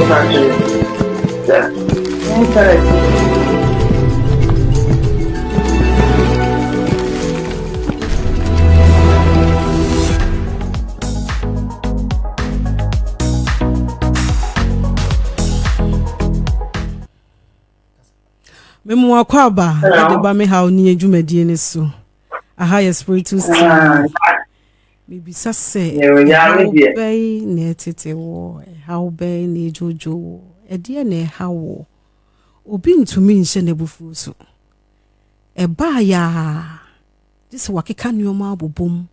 Mepa kyɛw. Sɛ internet. Memu akɔ aba ɛde ba me haw ne adwumadie no so. Aha yɛ Spiritus TV. Mebisa sɛ ɛhaw bɛn na ɛtete wɔ, ɛhaw bɛn na ɛdwodwo wɔ, ɛdeɛ na ɛha wɔ. Obi ntumi nhyɛ n'abufuo so. Ɛbaa yɛ a, gye sɛ wakeka nneɛma abobom,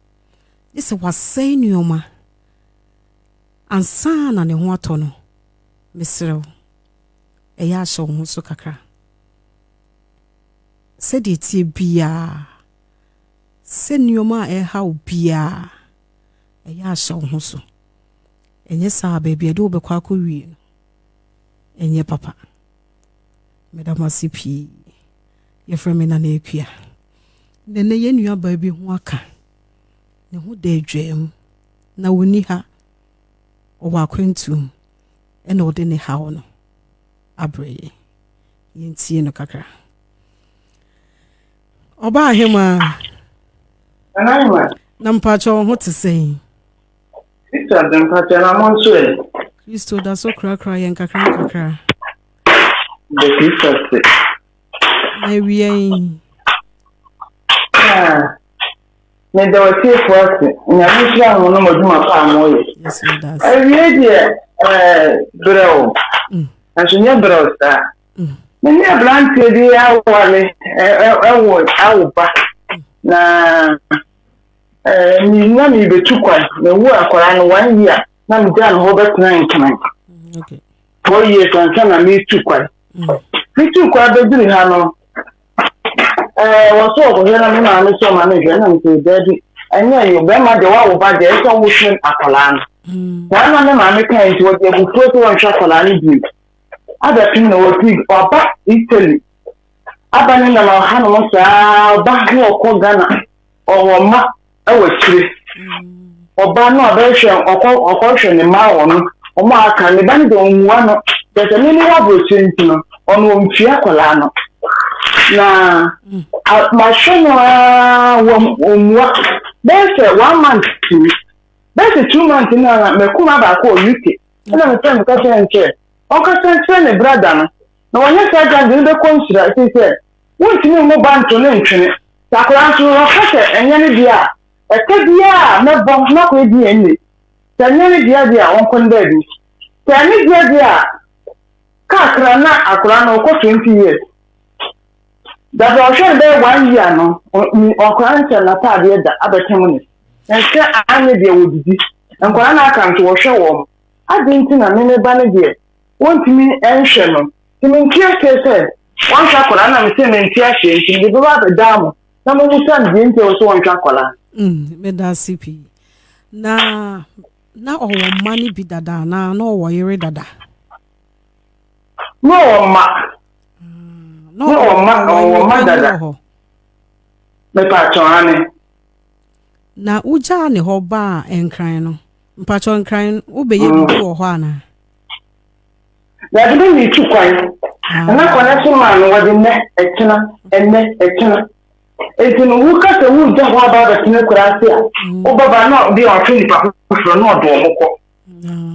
gye sɛ wasɛe nneɛma ansa na ne ho atɔ no. Mesrɛ wo, ɛyɛ ahyɛ wo ho so kakra. Sɛdeɛ tie biara, sɛ nneɛma a ɛha wo biara, ɛyɛ ahyɛ wo ho so. Ɛnyɛ saa, baabi a ɛde wobɛkɔ akɔwie no, ɛnyɛ papa. Meda mo ase pii. Yɛfrɛ me Nana Akua. Nɛnɛ yɛn nuabaa bi ho aka ne ho da adwam na wɔni ha, ɔwɔ akwantuom, ɛna ɔde ne haw no abrɛ yɛn. Yɛntie no kakra. Ɔbaa ahema. Nana. Na mpakyɛ, wo ho te sɛn? Kristo ade, mpakyɛ, na mo nso ɛ? Kristo da so korakora yɛn kakra nkakra. Da Kristo ase. Na awia yi? Ah, meda w'atiefo ase. Nyame nhyira mo no mo adwuma pa a moyɛ. Yes, meda ase. Awie deɛ, brɛw. Nanso nyɛ brɛw saa. Me ne aberanteɛ bi aware, ɛwɔ awo ba na na merebɛtu kwan. Mewu akwaraa no one year na megyaa ne hɔ bɛtena Nkran 4 years ansa na meretu kwan. Metu kwan bɛduru ha no, wɔ so ɔkɔhwɛ na me maame sɛ ɔma mehwɛ na mesɛ daabi, ɛnyɛ yɛ bɛrima deɛ wawo ba deɛ, ɛsɛ wohwɛ akwaraa no. Saa na me maame kae, nti wɔde abufuo sɛ wɔnhwɛ akwaraa no bio. Abɛpem na wɔfi ɔba Italy aba ne nam hanom saa, ɔba ne ɔkɔ Ghana, ɔwɔ mma ɛwɔ akyire. Ɔba no ɔbɛhwɛ, ɔkɔ ɔkɔhwɛ ne mma wɔ no, ɔmo aka ne ba no de ɔmua no kyerɛ sɛ mene wɔ aburokyire, nti no ɔno ɔmfie akwaraa no na mahwɛ no aa, wɔ ɔmua bɛyɛ sɛ one month ni, bɛyɛ sɛ 2 months na mɛkuma baako wɔ UK, ɛna mepɛ meka kyerɛ no sɛ ɔnkasa nkyerɛ ne brother no na wɔnyɛ saa gya de no bɛkɔ nhyira, ɛfiri sɛ wontumi mmo ba nto ne ntwene. Sɛ akwaraa nso wɔka sɛ ɛnyɛ ne deɛ a, ɛka biara a mɛbɔ na akɔyɛ DNA. Sɛ ɛnyɛ ne deɛ deɛ a, ɔnkɔ no baabi. Sɛ ɛne deɛ deɛ a, kakra na akwaraa no ɔkɔ 20 years dada, ɔhwɛ no bɛyɛ one year no, ɔkwaraa nhyɛ n'ataadeɛ da abɛtɛm ne nhyɛ anyɛ deɛ wɔdidi. Nkwaraa no aka nso wɔhwɛ wɔn adi, nti na me ba no deɛ wɔntumi nhwɛ no, nti mente aseɛ sɛ wɔnhwɛ akwaraa na mese mente aseɛ, nti mede bɛba abɛdaa mo na momusa no deɛ nti a wɔ sɛ wɔnhwɛ akwaraa. Meda ase pii. Na ɔwɔ mma no bi dada anaa na ɔwɔ yere dada? Na ɔwɔ mma. Na ɔwɔ mma, ɔwɔ mma yere dada. wɔ hɔ. Mepa ane. Na wogyaa ne hɔ baa Nkran no, mpakyɛ, Nkran wobɛyɛ biribi wɔ hɔ anaa? Yɛde ne metu kwan Ah, na kwan so maa no, wɔde nnɛ ɛkyena, ɛnnɛ ɛkyena, enti no woka sɛ wogya hɔ aba abɛtena kura ase a, wobɛba na bi a ɔtwe nipa foforɔ na ɔde ɔmo kɔ. Ah.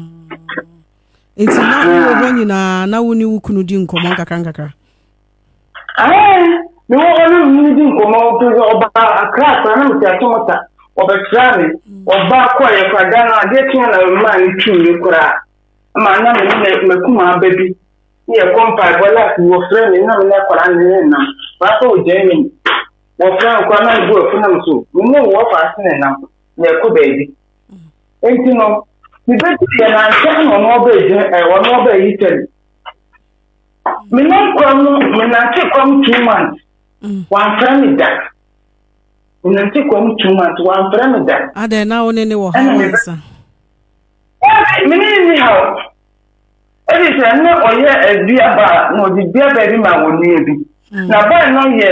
Nti na wowɔ hɔ nyinaa na wo ne wo kunu di nkɔmmɔ nkakra nkakra? Mewɔ hɔ no mene di nkɔmmɔ pɛ. Ɔba Akra akora na mete Atomota, ɔbɛsra me. Ɔba kɔɔyɛ kora da no adeɛ kea na maa ne tuiɛ koraa ma na me ne makuma aba bi ne yɛkɔ mpaebɔ. Last wɔfrɛ me na me ne akwaraa ne ne nam baasa wɔ Germany. Wɔfrɛ me koraa na mebu afu nam so, me ne wɔ fa ase ne nam na yɛkɔ baabi. Nti no mebɛdi yɛ nankyɛ na ɔno ɔbɛ gyina ɔno ɔbɛ Italy. Menam kwan mu, menante kwan mu 2 months, wamfrɛ me da. Menante kwan mu 2 months, wamfrɛ me da. Adɛn, na wo ne ne wɔ ha Ɛna wansa? Me ne ni haw, ɛdi sɛ ne ɔyɛ duaba na ɔde duaba bi ma wɔ nua bi na baa no yɛ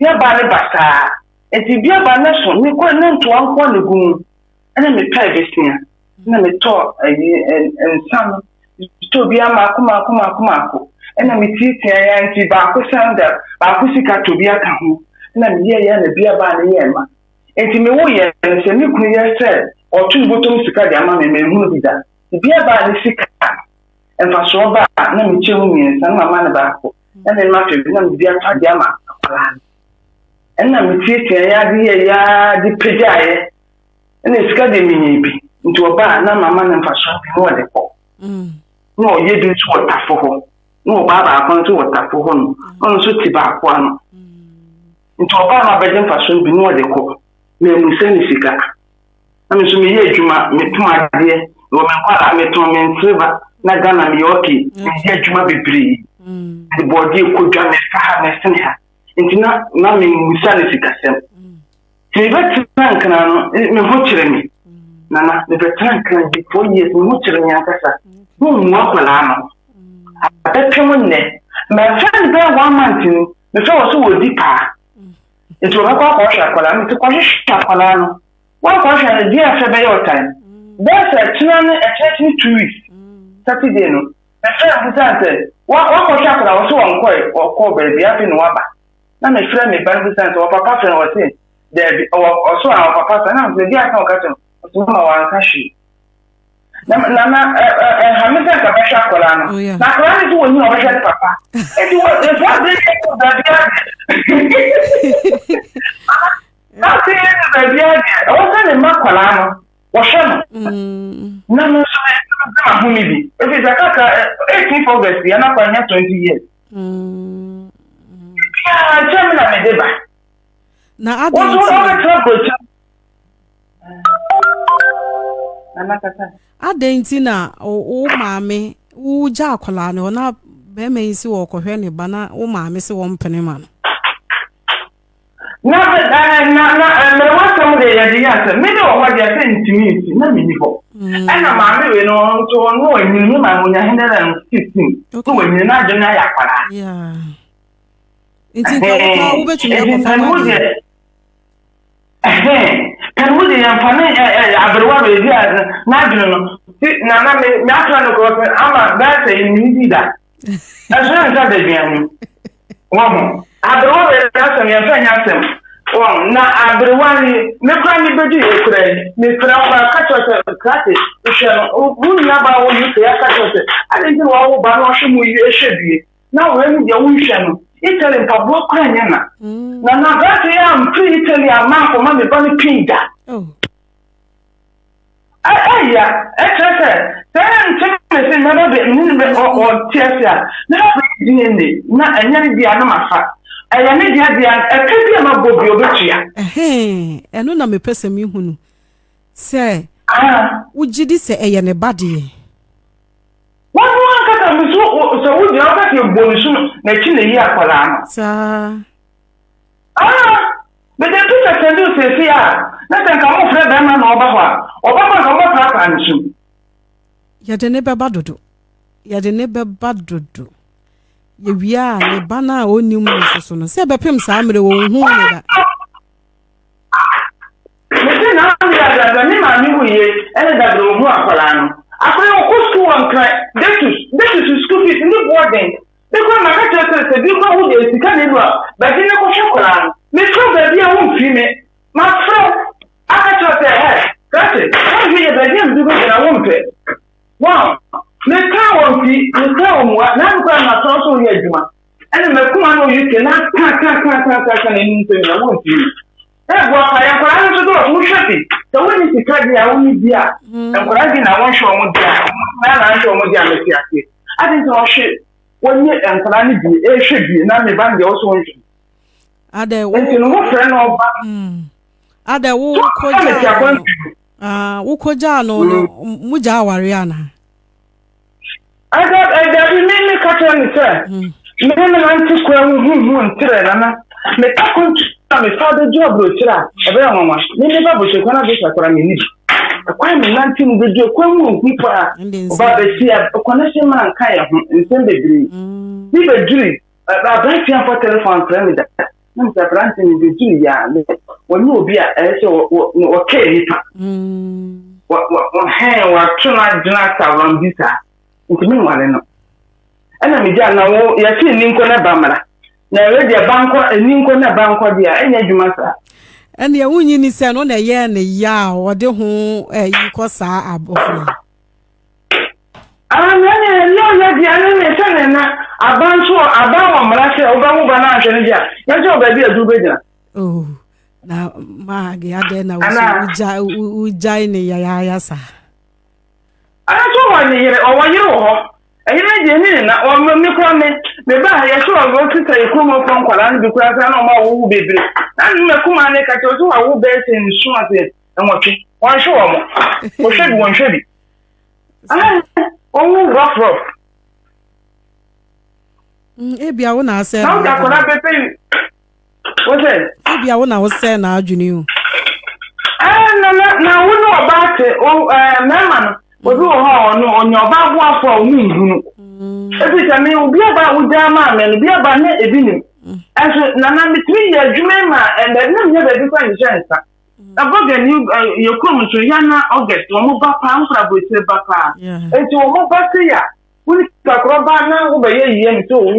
duaba ne basaa, nti duaba no so ne kɔ ne ntoa nko na gu mu, ɛna mepɛ besia na metɔ ɛyi nsa no. Metotɔɔ biara mmaako mmaako mmaako mmaako. Ɛna metiatiaa ya nti baako sandal, baako sika tɔ bi aka ho. Ɛna meyɛɛ ya na bi abaa no yɛɛ ma. Nti mewoeɛ no sɛ me kunu yɛ sɛ ɔto ne bɔtɔm sika de ama me, manhunu bi da. Bi abaa ne sika mfasoɔ ba a na mekyɛ mu mmiɛnsa na mama no baako. Na me ma fɛ bi na mede bi atɔ adeɛ ama akwadaa no. Ɛna metiatiaa ya de yɛɛ ya de pagyaeɛ. Ɛna sika deɛ menya bi nti ɔba a na mama no mfasoɔ bi na ɔde kɔ. Na ɔyɛ bi nso wɔ tafo hɔ. Na ɔbaa baako nso wɔ tafo hɔ no, ɔno nso te baako ano. Nti ɔbaa no abɛgye mfasoɔ bi na ɔde kɔ. Na emu sɛ ne sika. Na me nso meyɛ adwuma, metɔn adeɛ, mewɔ me nkwadaa, metɔn me nsereba, na Ghana meyɛ okay, meyɛ adwuma bebree. Mede bɔɔdeɛ kɔ dwa, mefa ha, mesene ha. Nti na memmusa ne sikasɛm. Nti mebɛtena Nkran no, me ho kyerɛ me. Nana, mebɛtena Nkran bi 4 years, me ho kyerɛ me ankasa. Wommu akwadaa no. Abɛpem nnɛ. Mɛfrɛ no bɛyɛ one month ni, mefrɛ wɔ so wɔdi paa. Nti wɔbɛkɔ akɔhwɛ akwadaa no, nti kɔhwehwɛ akwadaa no. Wankɔhwɛ no, deɛ afɛ bɛyɛ ɔtan. Bɛyɛ sɛ ɛkyena ne ɛkyena kyene 2 weeks, Saturday no, mefrɛ no bisaa sɛ, wakɔhwɛ akwadaa wɔ so wɔnkɔe, wɔkɔɔ baabi afei na waba. Na mefrɛ me ba no bisaa sɛ, wɔpapa frɛ no, wɔse, daabi, ɔwɔ ɔso a ɔpapa frɛ na mesɛ, bi aka ɔka kyerɛ no, ɔsɛ mama wanka hwee. Na na ɛha me sɛ nka bɛhwɛ akwadaa no. Na akwadaa no nso wɔ nyi a ɔbɛhwɛ ne papa. Nti wɔ nsa bere yɛ kɔ baabi adeɛ. Ase yɛ no baabi adeɛ. Ɛwɔ sɛ ne mma akwadaa no wɔhwɛ no. Na me nso me ma ho mi bi. Efi sɛ kaka 18 August yɛn akɔ anya 20 years. Biara nkyɛn mi na me de ba. Na Wɔn adɛn nso nti na wɔbɛtena aburokyi. Nana kasa. Adɛn nti na wo maame wogya akwadaa no hɔ na bɛrima yi si wɔkɔhwɛ ne ba na wo maame si wɔn mpene ma no? Na na mmerewa asɛm de yɛde yɛ asɛm me de wɔ hɔ deɛ sɛ ntumi nsi na menni hɔ. Ɛna maame wei no nso no wanyini, me maame onya 115 na wanyini na adwene ayɛ akwadaa. Nti nka wo koraa wobɛtumi Nti akɔfa pɛn mu no deɛ pɛn mu deɛ yɛmfa ne aberewa baabi a n'adwene no ti na na me afra no kɔ sɛ ama bɛyɛ sɛ yɛnyini bi da ɛso yɛ nsa da aduane wɔn ho aberewa wei asɛm yɛmfa nyɛ asɛm wɔn na aberewa yi me kora me bɛdu yɛ kura yi mefrɛ wo ka kyerɛ sɛ krate hwɛ no wo nua ba wɔ UK aka kyerɛ sɛ ade nti na wɔwo ba na ɔhwɛ mu yi ehwɛ bie na wɔn ani deɛ wonhwɛ no Italy mpaboa kora nyɛ na na aberante yi amfiri Italy ama nkɔma me ba no pii da. Ɛya ɛkyerɛ sɛ sɛ nkyɛn me sɛ mɛba bɛ ne bɛ ɔte ase a mɛba bɛ DNA na ɛnyɛ ne deɛ na mafa ɛyɛ ne deɛ deɛ ɛka bi a mabɔ bi ɔbɛtua. Ɛhɛn, ɛno na mepɛ sɛ mehu no sɛ wogye di sɛ ɛyɛ ne ba deɛ. Wɔn no ankasa mi so sɛ wogyina wopɛ sɛ bɔ ne so no n'akyi na eyi akwadaa no. Saa. Ah, mede picture send wo seesei a na sɛ nka mofrɛ bɛrima na ɔba hɔ a ɔbɛkɔ nka mobɛprapra ne so. Yɛde ne bɛba dodo, yɛde ne bɛba dodo. Yɛwie a ne ba no a ɔnnim no nso so no sɛ ɛbɛpem saa mmerɛ wɔ nhu ne da. Mese na ɔde adada ne maame wo yie ɛne dada ohu akwadaa no. Akwadaa ɔkɔ sukuu wɔ Nkran Detus Detus school fees ne boarding ne kora maka kyerɛ sɛ bi kora wo deɛ sika ne nu a bɛgye ne kɔhwɛ akwadaa no. Mefrɛ baabi a womfiri me mafrɛ wo aka kyerɛ sɛ ɛ krate wohwɛ yɛ baabi a mede kɔgyina wompɛ wɔn meka wɔn fi meka wɔn mua na me kora natɔn so woyɛ adwuma ɛne makuma no UK na ka ka ka ka ka ka n'anim sɛ nyina womfiri me. Ɛboa pa yɛ nkwadaa no nso dɔɔso wohwɛ bi sɛ wonni sika deɛ a wonni bi a nkwadaa bi na wɔnhwɛ wɔn deɛ a wɔn na nhwɛ wɔn deɛ a mɛte aseɛ adi nti wɔhwɛ wɔnyɛ nkwadaa no bi ehwɛ bi na me ba no deɛ ɔso nhwɛ. Adɛ wo nti no wofrɛ no ɔba. Adɛ wo kɔgyaa no wo kɔgyaa no mo gya aware ana? Ɛda ɛdabi me ka kyerɛ ne sɛ me ne nante kwan mu huhu nterɛ nana meka kwantu a mefa bɛdu aburokyerɛ a ɛbɛyɛ nwanwa. Me ne ba aburokyerɛ kwan abɛsa kora me nim ɛkwan me nante mu bɛdu ɛkwan mu ohu paa ɔba bɛsi a connection man nka yɛ ho nsɛm bebree bi bɛduri aberante amfa telephone amfrɛ me da na mesɛ aberante no bɛduri yɛ a wɔnyɛ obi a ɛyɛ sɛ wɔkɛɛ nipa wɔhɛn wɔato no agyina asawram bi saa. Nti menware no. Ɛna megyaa na wo yɛse nni nkɔ na ba mmra. Na ɛwɛ deɛ ba nkɔ ɛni nkɔ na ba nkɔ deɛ ɛnyɛ adwuma saa. Ɛnneɛ wonyi ni sɛ no na ɛyɛɛ ne ya a ɔde ho ɛyi kɔ saa abɔfra yi. Ah, na ne ne ɔyɛ deɛ ne ne sɛ ne na aba nso aba wɔ mmara sɛ wobɛwo ba no anhwɛ no deɛ a yɛnkyɛ wɔ baabi a du bɛgyina. Oh, na maage adɛn na wogyae ne yayaaya saa. Ana so ɔwɔ ne yere ɔwɔ yere wɔ hɔ ɛyere no deɛ ne ne na ɔmo me kora me me ba ha yɛsɛ ɔwɔ sisa yɛ kurom ɔfɔ nkwadaa no bi kora saa na ɔmo awowo bebree na ne mma kumaa ne ka kyerɛ ɔsɛ wawo bɛyɛ sɛ nson ase nwɔtwe wɔnhwɛ wɔn wɔhwɛ bi wɔnhwɛ bi ɔwo rough rough. Ebia wo na asɛ na wode akwadaa bɛpɛ Wosɛ. Ebia wo na wosɛe n'adwene o. Ɛɛ na na na wo ne ɔbaa te o ɛɛ mmarima no obi wɔ hɔ a ɔno ɔnyɛ ɔbaa boafo a ɔmo nhunu. Ebi sɛ me obi aba a wogyaa maa me no obi aba ne ebi nim. Ɛnso na na metumi yɛ adwuma yi ma ɛnna na menyɛ baabi kora nhyehyɛ nsa. Na bɔga ni yɛ kurom nso ya na August wɔn ba paa nkora aburokyire ba paa. Nti wɔn ba se ya Wo nipa korɔ ba na wobɛyɛ yie me sɛ owu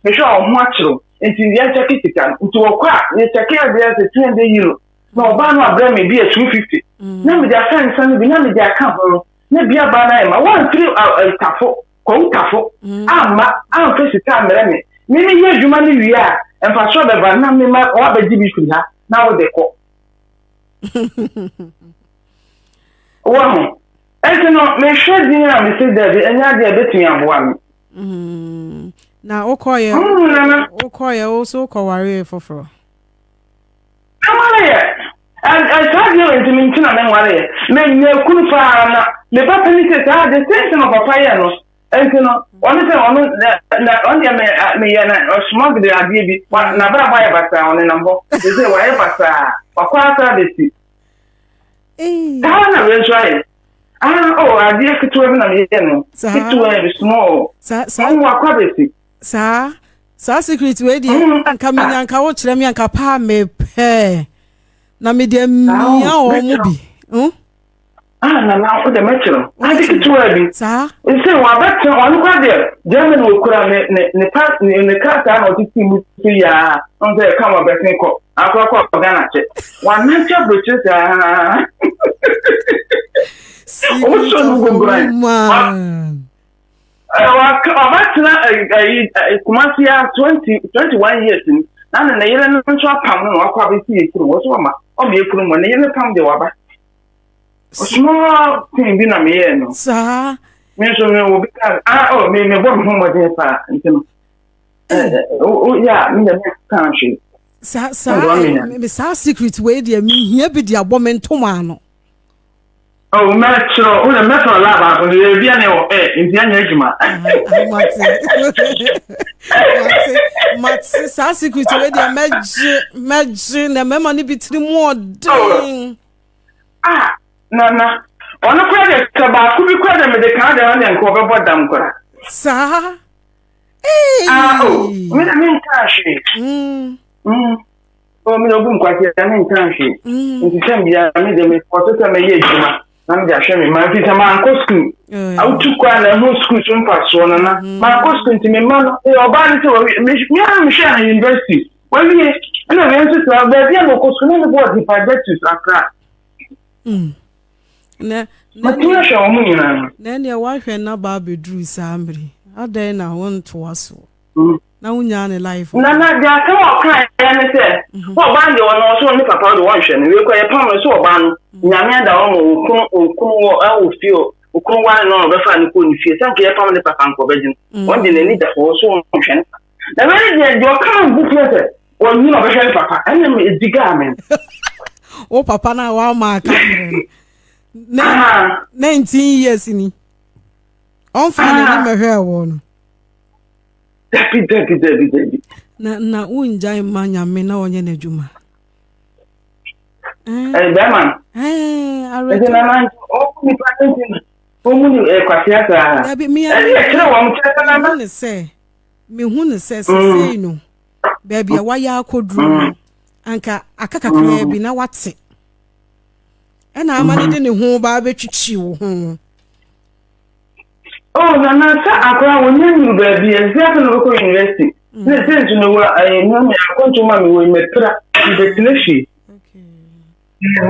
mehwɛ a ɔho akyerɛw nti yɛnkyɛke sika no nti wɔkɔ a yɛkyɛke a bɛyɛ sɛ 200 euro na ɔbaa no abrɛ me bi yɛ 250 na mede asa nsa no bi na mede aka ho na bi aba no ayɛ ma wɔamfiri tafo kwawu tafo amma amfa sika ammrɛ me me meyɛ adwuma no wie a mfasoɔ bɛba na mema wɔabɛgye bi firi ha na wode kɔ Wahu? Enti no, mehwɛ din a mese dabi, ɛnyɛ adeɛ a ɛbɛtumi aboa me. Na wokɔyɛ wokɔyɛ wo so wokɔwaree foforɔ? Menwareyɛ. Saa deɛ wɔ nti me nti na menwareyɛ. Menya kunu paa na me ba panin sɛ saa the same thing ɔpapa yɛ no. Nti no, ɔno sɛ ɔno na ɔno deɛ me meyɛ na ɔsoma de adeɛ bi. N'abrabɔ ayɛ basaa ɔnenam hɔ. Sɛ wayɛ basaa wakɔ asa abɛsi. Saa na wei nso ayɛ. Ah, oh, adeɛ ketewa bi na meyɛ no. Ketewa bi small. Ɔmo wakɔ abɛsi. Saa saa secret wei deɛ mm. anka menya anka wokyerɛ me anka paa mepɛ na mede amia wɔn mu bi. Hmm? Ah, nana wo de mɛkyerɛ ade ketewa bi. Saa. Nse wabɛtena ɔno kora deɛ Germany okura ne ne ne pa ne ne krataa na ɔte ti mu so yaa ɔno sɛ ɛka wɔn bɛsen kɔ akora kɔ Ghana kyɛ wanante aburokyire saa. Ɔmo sɔ no gugu man. Ɔbɛtena ɛyi Kumasi a 21 years ni na ne ne yere no nso apam no na wakɔ abɛsi yɛ kurom wɔso ɔma ɔma yɛ kurom ne yere no pam deɛ waba. Small thing bi na meyɛɛ no. Saa. Me nso me wɔ bi ka ah oh me me bɔ me ho mmɔden paa nti no. O ya me na me ka hwee. Saa saa me saa secret wei deɛ me hia bi de abɔ me ntoma ano. Oh mɛkyerɛ wo na mɛfrɛ lab aso no yɛ bia ne wɔ ɛ nti anyɛ adwuma. Mate mate mate saa secret wei deɛ mɛgye mɛgye na mɛma no bi tiri mu ɔden. Ah, Nana, ɔno koraa deɛ sɛ baako bi koraa deɛ mede kaa deɛ ɔno deɛ nka ɔbɛbɔ dam koraa. Saa. Ah, oh, me na menkaa hwee. Mm. Mm. Oh, me na obu nkwasi ya menkaa hwee. Mm. Nti sɛ bia me deɛ mekɔ so sɛ mɛyɛ adwuma na mede ahwɛ me mma nti sɛ mankɔ sukuu. Awotu kɔ a na ɛho sukuu so mfasoɔ no na mm. mankɔ sukuu nti me mma no ɔbaa no sɛ wɔwie me me hwɛ no university. Wawie, ɛna wei nso saa, baabi a mekɔ sukuu na mebɔ ɔde pa Betus Accra. Mm. Na, na Matumi ahwɛ wɔn nyinaa. Na ɛneɛ woahwɛ na ba abɛduru saa mmere, adɛn na wontoa so? Mm. Na wonyaa ne life. Na na deɛ asɛm a ɔkaeɛ ne sɛ, mhm. sɛ ɔbaa no deɛ ɔno ɔso ne papa de wɔnhwɛ no, wei kɔ yɛpam no sɛ ɔbaa no, mhm. nyame ada hɔ ma okunu okunu wɔ ɛwɔ fie okunu ware no na ɔbɛfa no kɔ ne fie, sɛ nka yɛpam ne papa nka ɔbɛgye no, mhm. wɔn de n'ani da hɔ so wɔnhwɛ no. Na wei deɛ deɛ ɔka no bu fie sɛ ɔnyi na ɔbɛhwɛ ne papa ɛna me edi gaa me. Wo papa no a wama aka mmerɛ no 19 years ni ɔmfa n'ani mmɛhwɛɛ wɔ no. Dabi dabi dabi dabi. Na na wongyae mma nyame na ɔnyɛ n'adwuma. Ɛɛ bɛrima no. Ɛɛ Ɛnti na na ɔmo nipa ne nti na ɔmo ni ɛkwasea saa. Dabi mi Ɛne ɛkyerɛ wɔn kyerɛ sɛ nana. Ne sɛ mehu no sɛ sesei no baabi a wayɛ akɔduru no anka aka kakraa bi na wate ɛna ama no de ne ho ba abɛtwitwi wo ho. Oh, Nana, sɛ akora wɔnya nnuru baabi a, ɛsɛ afei na wɔkɔ university. Na sɛ nso no wɔ ɛyɛ nneɛma akɔnto ma me wɔ mɛpira mebɛtena fie.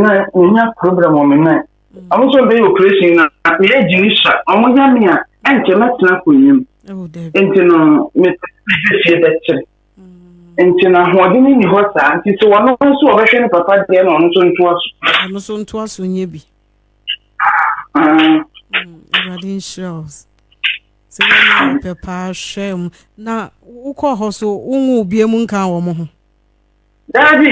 Na menya problem wɔ me nan. Ɔmo nso bɛyɛ operation na meyɛ gyimi sua. Ɔmo yɛ me a ɛnkyɛ mɛtena akonnwa mu. Nti no mepɛ fie bɛkyere. Nti no ahoɔden no nni hɔ saa. Nti sɛ ɔno nso ɔbɛhwɛ ne papa deɛ na ɔno nso ntoa so. Ɔno nso ntoa so nyɛ bi. Awurade nhyira wo. Sɛ woanya wo pɛ paa hwɛ mu. Na wokɔ hɔ so wonwo obia mu nka wɔn ho. Daabi,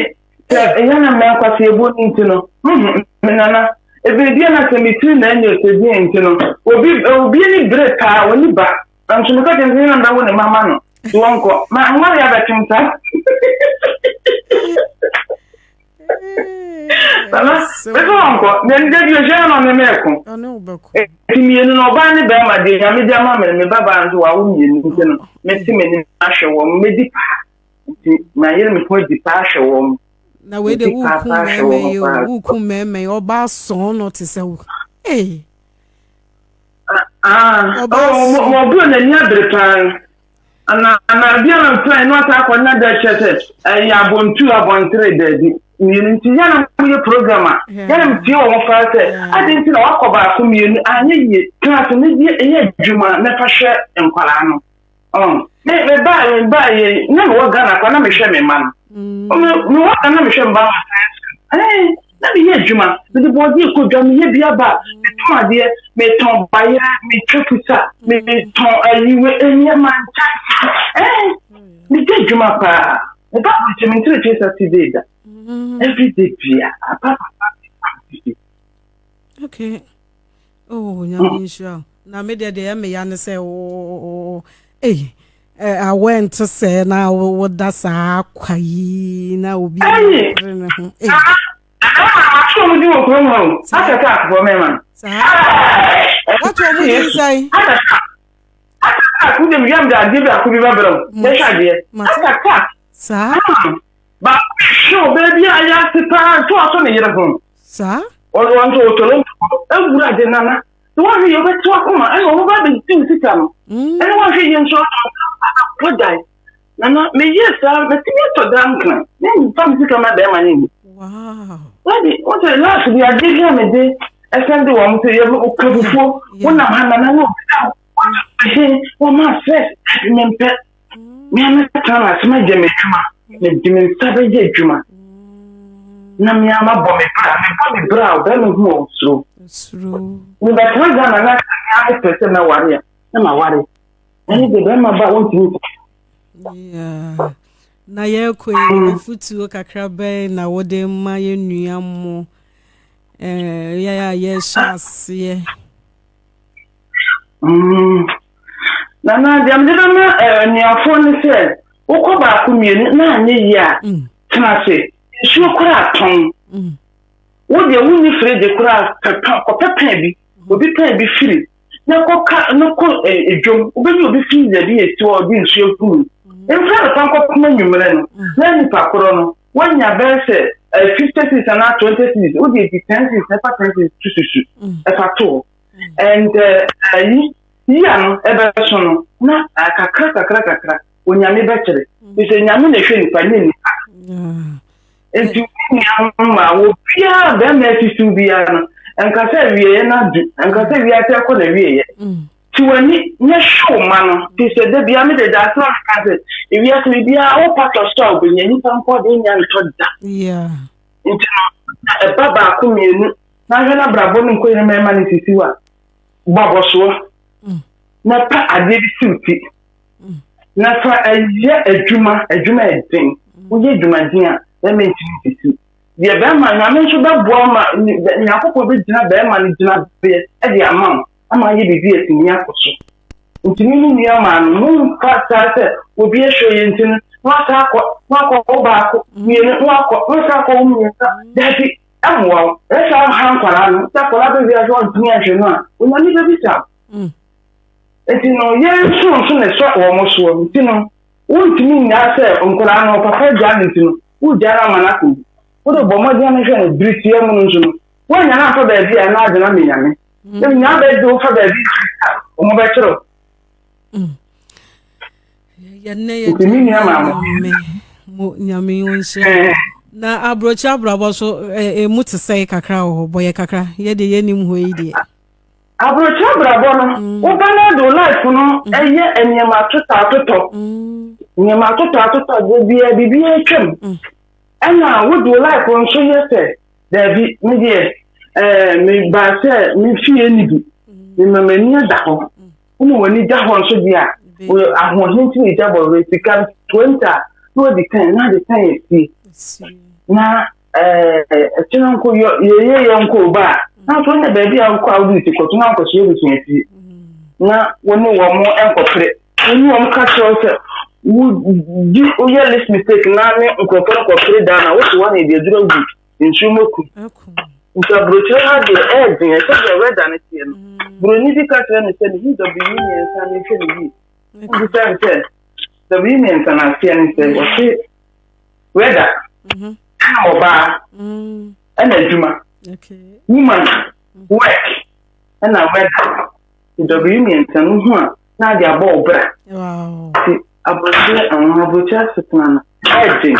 sɛ ɛyɛ na mɛ nkwasi ebu no nti no, me nana, ebi na sɛ me tiri na ɛnyɛ ɔsɛ nti no, obi obi ani bere paa, wɔni ba. Nso meka kyerɛ sɛ na bɛwo ne mama no, nti wɔnkɔ. Ma nware abɛtwem saa. Nana, mɛsɛ wɔnkɔ, na ɛnda bi ɔhyɛ na ɔne mɛɛko. Ɔne wo bɛkɔ. Nti mmienu no, ɔbaa ne bɛrima deɛ Nyame de ama me, me babaa nso wawo mmienu nti no, mete m'anim ahwɛ wɔn, mɛdi paa. Nti mayere me ho adi paa ahwɛ wɔn. Na wei de woku mmarima yi o, woku mmarima yi, ɔbaa sɔn no te sɛ wo. Ee. Ah, ɔburo n'ani abere paa. Ana ana bi ana mpran no asa akɔ na da kyerɛ sɛ ɛyɛ abɔntu abɔntere daabi. Mmienu nti yɛn na moyɛ program a yɛn na tie wɔn fa sɛ adi nti na wakɔ baako mmienu anyɛ yie class ne deɛ ɛyɛ adwuma na fa hwɛ nkwaraa no. Me me ba me ba yɛ na mewɔ Ghana kwa na mehwɛ me mma no. Me mewɔ Ghana na mehwɛ me ba wɔ science school. Na meyɛ adwuma, mede bɔɔdeɛ kɔ dwa, meyɛ bi aba, metɔn adeɛ, metɔn bayerɛ, metwa pusa, metɔn ayiwe, nneɛma nkyɛn. Meyɛ adwuma paa. Me ba aburokyi me ntiri twe Saturday da. Every day bia, apa papa. Okay. Oh, Nyame nhyira wo. Na me deɛ deɛ ɛmeya ne sɛ wo ei awɛ nte sɛ na woda saa kwa yi na obi pere ne ho. Ei. Ato ɔmo di wɔ kurom hɔ o. Heart attack fɔ mɛma. Saa. Wato ɔmo di nsɛn. Heart attack. Heart attack wo dem yam de adeɛ bi ako bi bɛbrɛ wo. Bɛhwɛ adeɛ. Heart attack. Saa. Baako hwɛ ɔbaa bi a yɛ ase paa nso aso ne yere ho. Saa. Ɔno nso ɔtɔlɔ ewura de nana. Sɛ woahwɛ yɛ wobɛte wakoma ɛna ɔmo ba bɛdi wo sika no. Ɛna woahwɛ yɛ nso akɔ dan. Nana meyɛ saa mɛtumi atɔ dan nkran. Memfa me sika ma bɛrima no nni. Wow. Wadi wosɛ last bi adeɛ bi a mede ɛsɛn de wɔn sɛ yɛ ka fufuo wonam ha nana ne obisa wo wɔma stress mempɛ. Me a mɛtena no ase mɛgye me adwuma mede me nsa bɛyɛ adwuma na me a mabɔ me bra mebɔ me bra a ɔbɛrima hu wɔ suro. Mebɛtena Ghana na me a mepɛ sɛ mɛware a na maware. Ɛne deɛ bɛrima ba wɔntumi. Yeah. Na yɛkɔ yi afutuo kakra bɛn na wode ma yɛn nua mo yɛ a yɛhyɛ aseɛ. Nana deɛ mede bɛma anuafoɔ ne sɛ wokɔ baako mmienu na anyɛ yie a tena ase nsuo koraa tɔn. Wo deɛ wonni fridge koraa kɔpɛ pɛn bi obi pɛn bi firi na kɔka na kɔ edwom wobɛnya obi freezer bi esi hɔ ɔde nsuo agu mu. Mfra no fa nkɔpem anwummerɛ no na nipa korɔ no woanya bɛyɛ sɛ 50 cedis anaa 20 cedis wode adi 10 cedis na ɛfa 10 cedis to susu ɛfa to hɔ. And ayi yia no ɛbɛso no na kakra kakra kakra onyame bɛkyerɛ. Sɛ nyame na ɛhwɛ nipa nyɛ nipa. Nti wo nua ma wo biara bɛrima asisiw biara no nka sɛ awieɛ no adu nka sɛ wiase akɔ na awieɛ. Ti w'ani nyɛ hwɛ wo ma no ti sɛ da bia mede da asena meka sɛ ewiase biribiara wo patɔ so a wobɛnya nipa nkɔ de nya ntɔ da. Nti no ɛba baako mmienu na ahwɛ no abrabɔ no nkɔ yɛ mmarima no sisi a bɔ abɔsoɔ na pa adeɛ bi siw ti na fa ɛyɛ adwuma adwuma ɛden woyɛ adwumaden a bɛrima ntumi nsisi deɛ bɛrima nyame nso bɛboa ma nyankopɔn bɛgyina bɛrima no gyina beɛ ɛde ama wo ama ayɛ biribi atumi akɔ so. Nti me ne nua maa no momfa saa sɛ obi ahwɛ yɛ nti no na wasa akɔ na wakɔ wo baako mmienu na wakɔ na wasa akɔ wo mmiɛnsa daabi ɛmmoa wo ɛsɛ ha nkwaraa no sɛ akwaraa bɛwi ahwɛ ɔntumi ahwɛ no a onyame bɛbisa wo. Nti no yɛn nso nso na ɛsɔ wɔn soɔ nti no wontumi nnyaa sɛ nkwaraa no papa gyaa no nti no wogyaa no ama no akɔ wode bɔ mmɔden no hwɛ no bere tia mu no nso no woanya no amfa baabi a na adwene ama nyame. Na nya bɛdi wo fa baabi a wɔn bɛkyerɛw. Nti me nua maa mo. Mo nyame wo nhyira. Na aburokyi abrabɔ so emu te sɛ kakra wɔ hɔ bɔyɛ kakra yɛ deɛ yɛnim hɔ yi deɛ. Aburokyi abrabɔ no mm. woba no de life no mm. ɛyɛ nneɛma atotɔ atotɔ mm. nneɛma atotɔ atotɔ de bia biribi atwam ɛna wode life nso yɛ sɛ Daabi, me deɛ, ɛɛ, mebaa sɛ me fie ni bi. Mema m'ani ada hɔ. Woma w'ani da hɔ nso deɛ a, ahoɔden nti na egya bɔwerɛ sika 20 a, na wadi kan na ade kan asie. Na ɛɛ, ɛkyena nko yɛ yɛyɛ yɛ nko ba a, na nso wonya baabi a wokɔ a wode ti kɔto na nkɔhyɛ abusua fie. Na wo ne wɔn nkɔpere. Wo ne wɔn ka kyerɛ wo sɛ wodi woyɛ list mistake na ne nkurɔfoɔ no kɔpere daa na wote hɔ na ebi aduru agu nsuo mu aku. Nti aburokyerɛ ha deɛ ɛɛden ɛsɛ deɛ wɛda no teɛ no. Mm. Buroni bi ka kyerɛ me sɛ mehu W mmiɛnsa menhwɛ ne yie. Wobisa me sɛ W mmiɛnsa no aseɛ ne sɛ wɔse wɛda mm-hmm. ɛna ɔbaa mm. ɛna adwuma woman work ɛna wɛda W mmiɛnsa no ho a na ade abɔ wo bra. Nti aburokyerɛ anaa aburokyerɛ asetena no ɛden.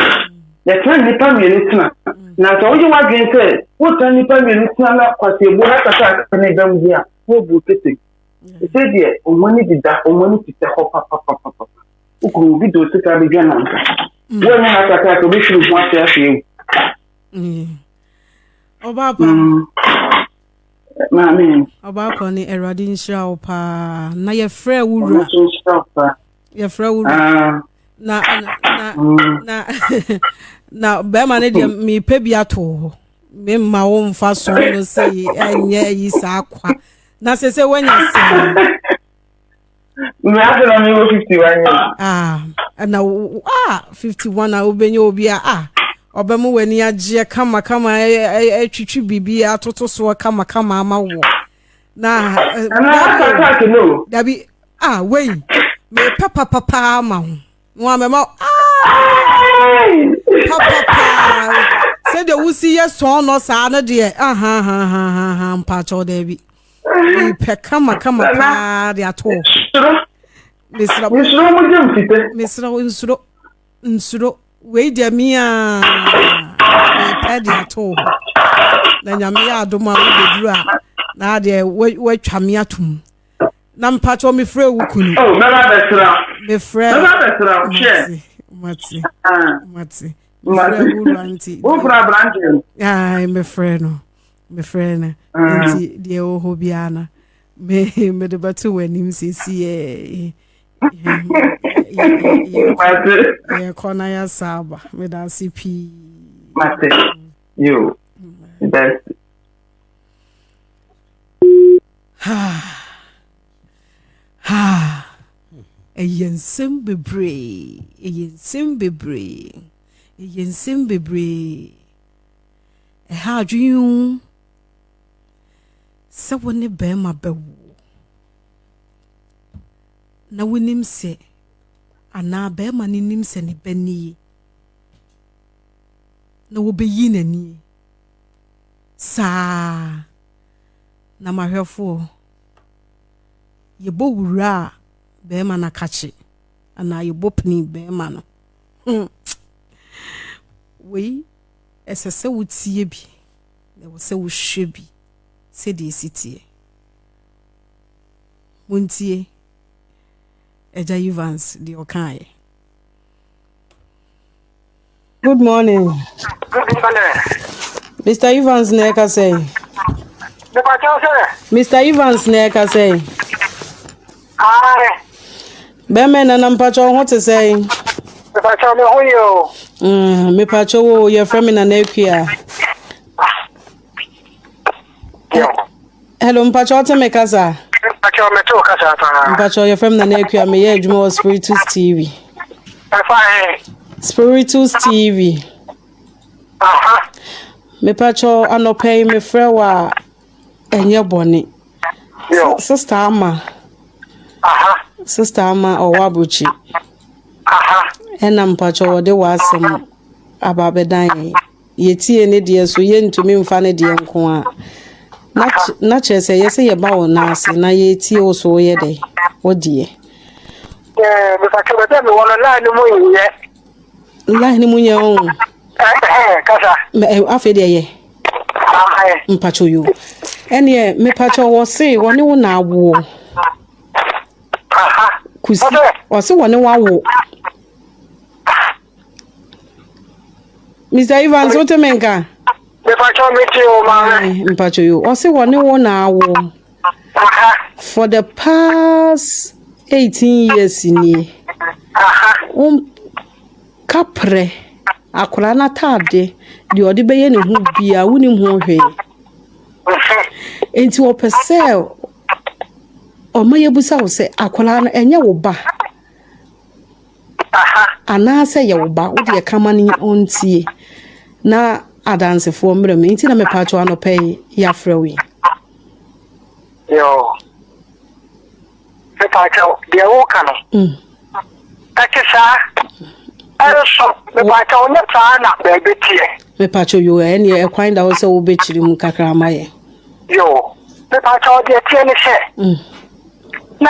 Yɛtena nnipa mmienu tena. Na sɛ woyɛ w'adwene sɛ wotena nnipa mmienu tena na kwasiabuo na kasa aka ne bɛm bi a, woabu kete. Ɛsɛ deɛ wɔn ani deda, wɔn ani tetɛ hɔ papapapapa. Wokunu obi de osika bɛdwa nanka. Woanyɛ ha kakra ka obɛhwiri ho ase ahwɛ ewu. Ɔbaa pa. Maame. Ɔbaakɔ ne Awurade nhyira wo paa. Na yɛfrɛ wo wura. Yɛfrɛ wo wura. Ah. Na na mm. na na bɛrima no deɛ mepɛ bi ato hɔ. Memma wo mfa so no sɛ ɛnyɛ yi saa kwa. Na sɛ sɛ woanya sɛ. Mmease na mewɔ 51 years. Ah, na ah 51 a wobɛnya obi a ah ɔbɛma w'ani agyeɛ kama kama atwitwi biribi atoto soɔ kama kama ama wɔ na dabi ah wei mepɛ papapaa ama ho wɔn amɛma ah papapaa sɛdeɛ wosi yɛ sɔn nɔ saa no deɛ ahahahaha mpakyɛw dabi mepɛ kama kama paa de ato hɔ. Mesrɛ mesrɛ mo gye mfite. Mesrɛ wo nsuro nsuro wei deɛ me a mepɛ de ato hɔ na nyame yɛ adom a wobɛduru a na adeɛ woatwa me atom na mpakyɛ mefrɛ wo kunu. Oh, mɛba bɛsra. Mefrɛ. Mɛba bɛsra. Hwɛ. Mate mate. Mefrɛ wo wura nti. Wofrɛ aberanteɛ no. Ae mefrɛ no. mefrɛ no ah. nti deɛ ɛwɔ hɔ biara no me mede bɛto w'anim seesei yɛkɔ na yɛasa aba meda ase pii mate yo best ɛyɛ nsɛm bebree ɛyɛ nsɛm bebree ɛyɛ nsɛm bebree Ɛha adwene oo sɛ wo ne barima bɛwo na wonim sɛ anaa barima no nim sɛ ne ba nie na wɔbɛyi n'ani saa na mahwɛfoɔ yɛbɔ wura a barima no akakye anaa yɛbɔ pini barima no hmm. Wei ɛsɛ sɛ wotie bi, na ɛwɔ sɛ wohwɛ bi sɛdeɛ ɛsi teɛ. Montie Agya Evans deɛ ɔkaeɛ. Good morning. Good morning. Mr. Evans na ɛka sɛ. Mr. Evans na ɛka sɛ. Ae. Bɛmɛ nana mpakyɛ wo ho te sɛn? Mepakyɛ me ho yɛ o. Mm, mepakyɛ wo yɛfrɛ me nana akua. Hello, mpakyɛ wote me kasa? Mpakyɛ mete wo kasa paa. Mpakyɛ yɛfrɛ me nana akua meyɛ adwuma wɔ Spiritus TV. Ɛfa he? Spiritus TV. Aha. Mepakyɛ anɔpa yi mefrɛ wo a ɛnyɛ bɔne. Sister Ama. Aha. Sister Ama ɔwɔ aburokyi. Aha. Ɛna mpakyɛ wɔde w'asɛm aba abɛdan yɛn. Yɛtie ne deɛ so yɛntumi mfa ne deɛ nko a. Na na kyerɛ sɛ yɛsɛ yɛba wo nan ase na yɛtie wo so woyɛ dɛ wo deɛ. Ɛɛ mepakyɛ baabi a mewɔ no line no mu nyɛ. Line no mu nyɛ o. Ɛɛ kasa. Afei deɛ yɛ. Mpakyɛ yo. Ɛneɛ mepakyɛ wɔ se wɔne wo na awoɔ. Kusi ɔse wɔne wo awo. Mr. Evans, wote me nka? Mepakyɛ mete o maame. Mpakyɛ yo. Ɔse wɔne wo na awo. For the past 18 years nie. Wo kaprɛ akwaraa n'ataade deɛ ɔde bɛyɛ ne ho bia wonim ho hwee. Nti wɔpɛ sɛ ɔma yɛbusa wo sɛ akwaraa no ɛnyɛ wo ba anaasɛ yɛ wo ba wode ɛka ma no ɔntie na adansefoɔ mmerɛ mu nti na mepatwo anɔpɛ yi yɛafrɛ wo yi. Yoo. Mepatwo deɛ woka no. Ɛte saa. Ɛnso mepatwo nyɛ saa na baabi teɛ. Mepatwo yoo ɛneɛ ɛkwan da hɔ sɛ wobɛkyiri mu kakra ama yɛ. Yoo. Mepatwo deɛ teɛ ne sɛ. Na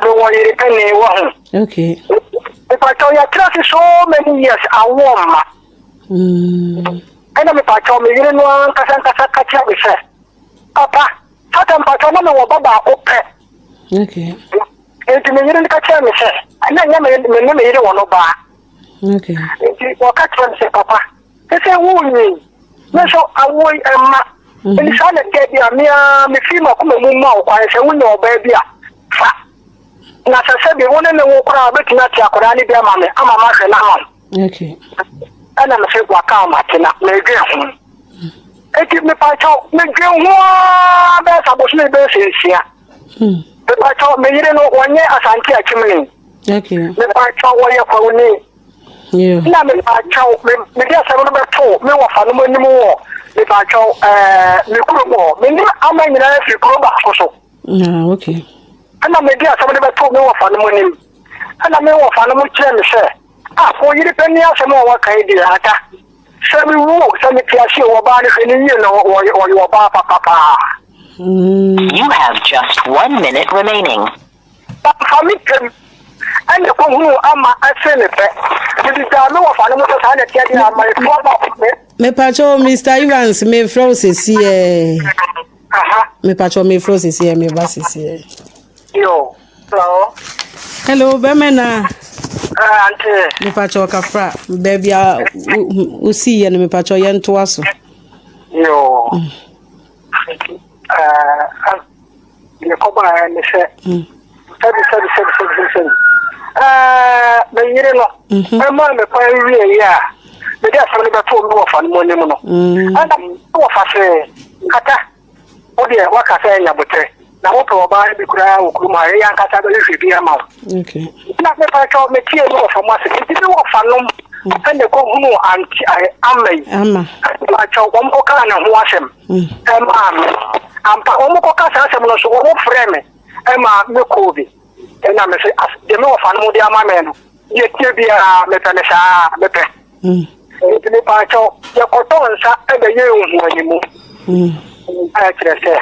mewɔ yere panin wɔ ho. Okay. Mepatwo yɛtra ase so many years awoɔ mma. Ɛna mepatwo me yere no ankasa ankasa ka kyerɛ me sɛ papa sata mpatwo na mewɔ ba baako pɛ. Okay. Nti me yere no ka kyerɛ me sɛ ɛna nyɛ me ne me yere wɔ no baa. Okay. Nti wɔka kyerɛ me sɛ papa sɛ wonyin me nso awoɔ yi ɛmma. Nti saa na ɛteɛ bi a me ara mefiri m'akoma mu ma wo kwan sɛ wonya ɔbaa bi a fa. Na sɛ sɛbi wo ne ne wo koraa wobɛtumi ate akwadaa no bi ama me ama mahwɛ no ama wo. Okay. Ɛna me sɛ waka ama te na medwen ho. Eti mepakyɛw medwen ho ara bɛyɛ sɛ abosome bɛyɛ sɛ nsia. Mepakyɛw me yere no wɔnyɛ Asante Akyimni. Okay. Mepakyɛw wɔyɛ Kwawuni. Yeah. Na mepakyɛw me mede asɛm no bɛto me wɔfa no anim wɔ mepakyɛw ɛɛ me kurom hɔ. Me ne ama nyinaa firi kuro baako so. Ah, okay. Ɛna mede asɛm no bɛto me wɔfa no anim. Ɛna me wɔfa no kyerɛ me sɛ ah wo yere panin asɛm a waka yi deɛ ata. Sɛ mewu o, sɛ mete ase o, ɔbaa no hwɛ ne yie na ɔyɛ ɔyɛ ɔbaa papapaa. You have just 1 minute remaining. Fa me pɛm ɛna ɛkɔhunuu ama ɛse ne pɛ. Mede gyaa me wɔfa no mo sɛ saa na ɛteɛ deɛ ama ɛtoa ba me. Mepakyɛw Mr. Evans mefrɛ wo sesiɛ. Aha. Mepakyɛw mefrɛ wo sesiɛ meba sesiɛ. Yo. Hello. Hello, bɛmɛ na. Ah, auntie. Mepakyɛw kafra baabi a wosi yɛ no mepakyɛw yɛntoa so. Yo. Eh, deɛ kɔbaeɛ ne sɛ sɛbi sɛbi sɛbi sɛbi sɛbi sɛbi ɛɛ me yere no ɛmaa me kwan wie yi a mede asɛm no bɛtoo me wɔfa no mu anim no ɛna me wɔfa se kata wo deɛ waka sɛ ɛnya boterɛ na wopɛ ɔbaa no bi koraa wɔ kurom ha yɛyɛ ankasa bɛhwehwɛ bi ama wo na mepa kyɛw metie me wɔfa mu ase nti me wɔfa nom ɛna ɛkɔhunu ante ama yi mepa kyɛw wɔn kɔkaa ne ho asɛm ɛmaa me ampa wɔn kɔka saa asɛm no so wɔn frɛ me ɛma me kɔɔ bi ɛna me se deɛ me wɔfa no de ama me no deɛ tie biara mepɛ ne saa mepɛ nti mepa kyɛw yɛkɔtɔ nsa ɛbɛyɛ nhuanimu a kyerɛ sɛ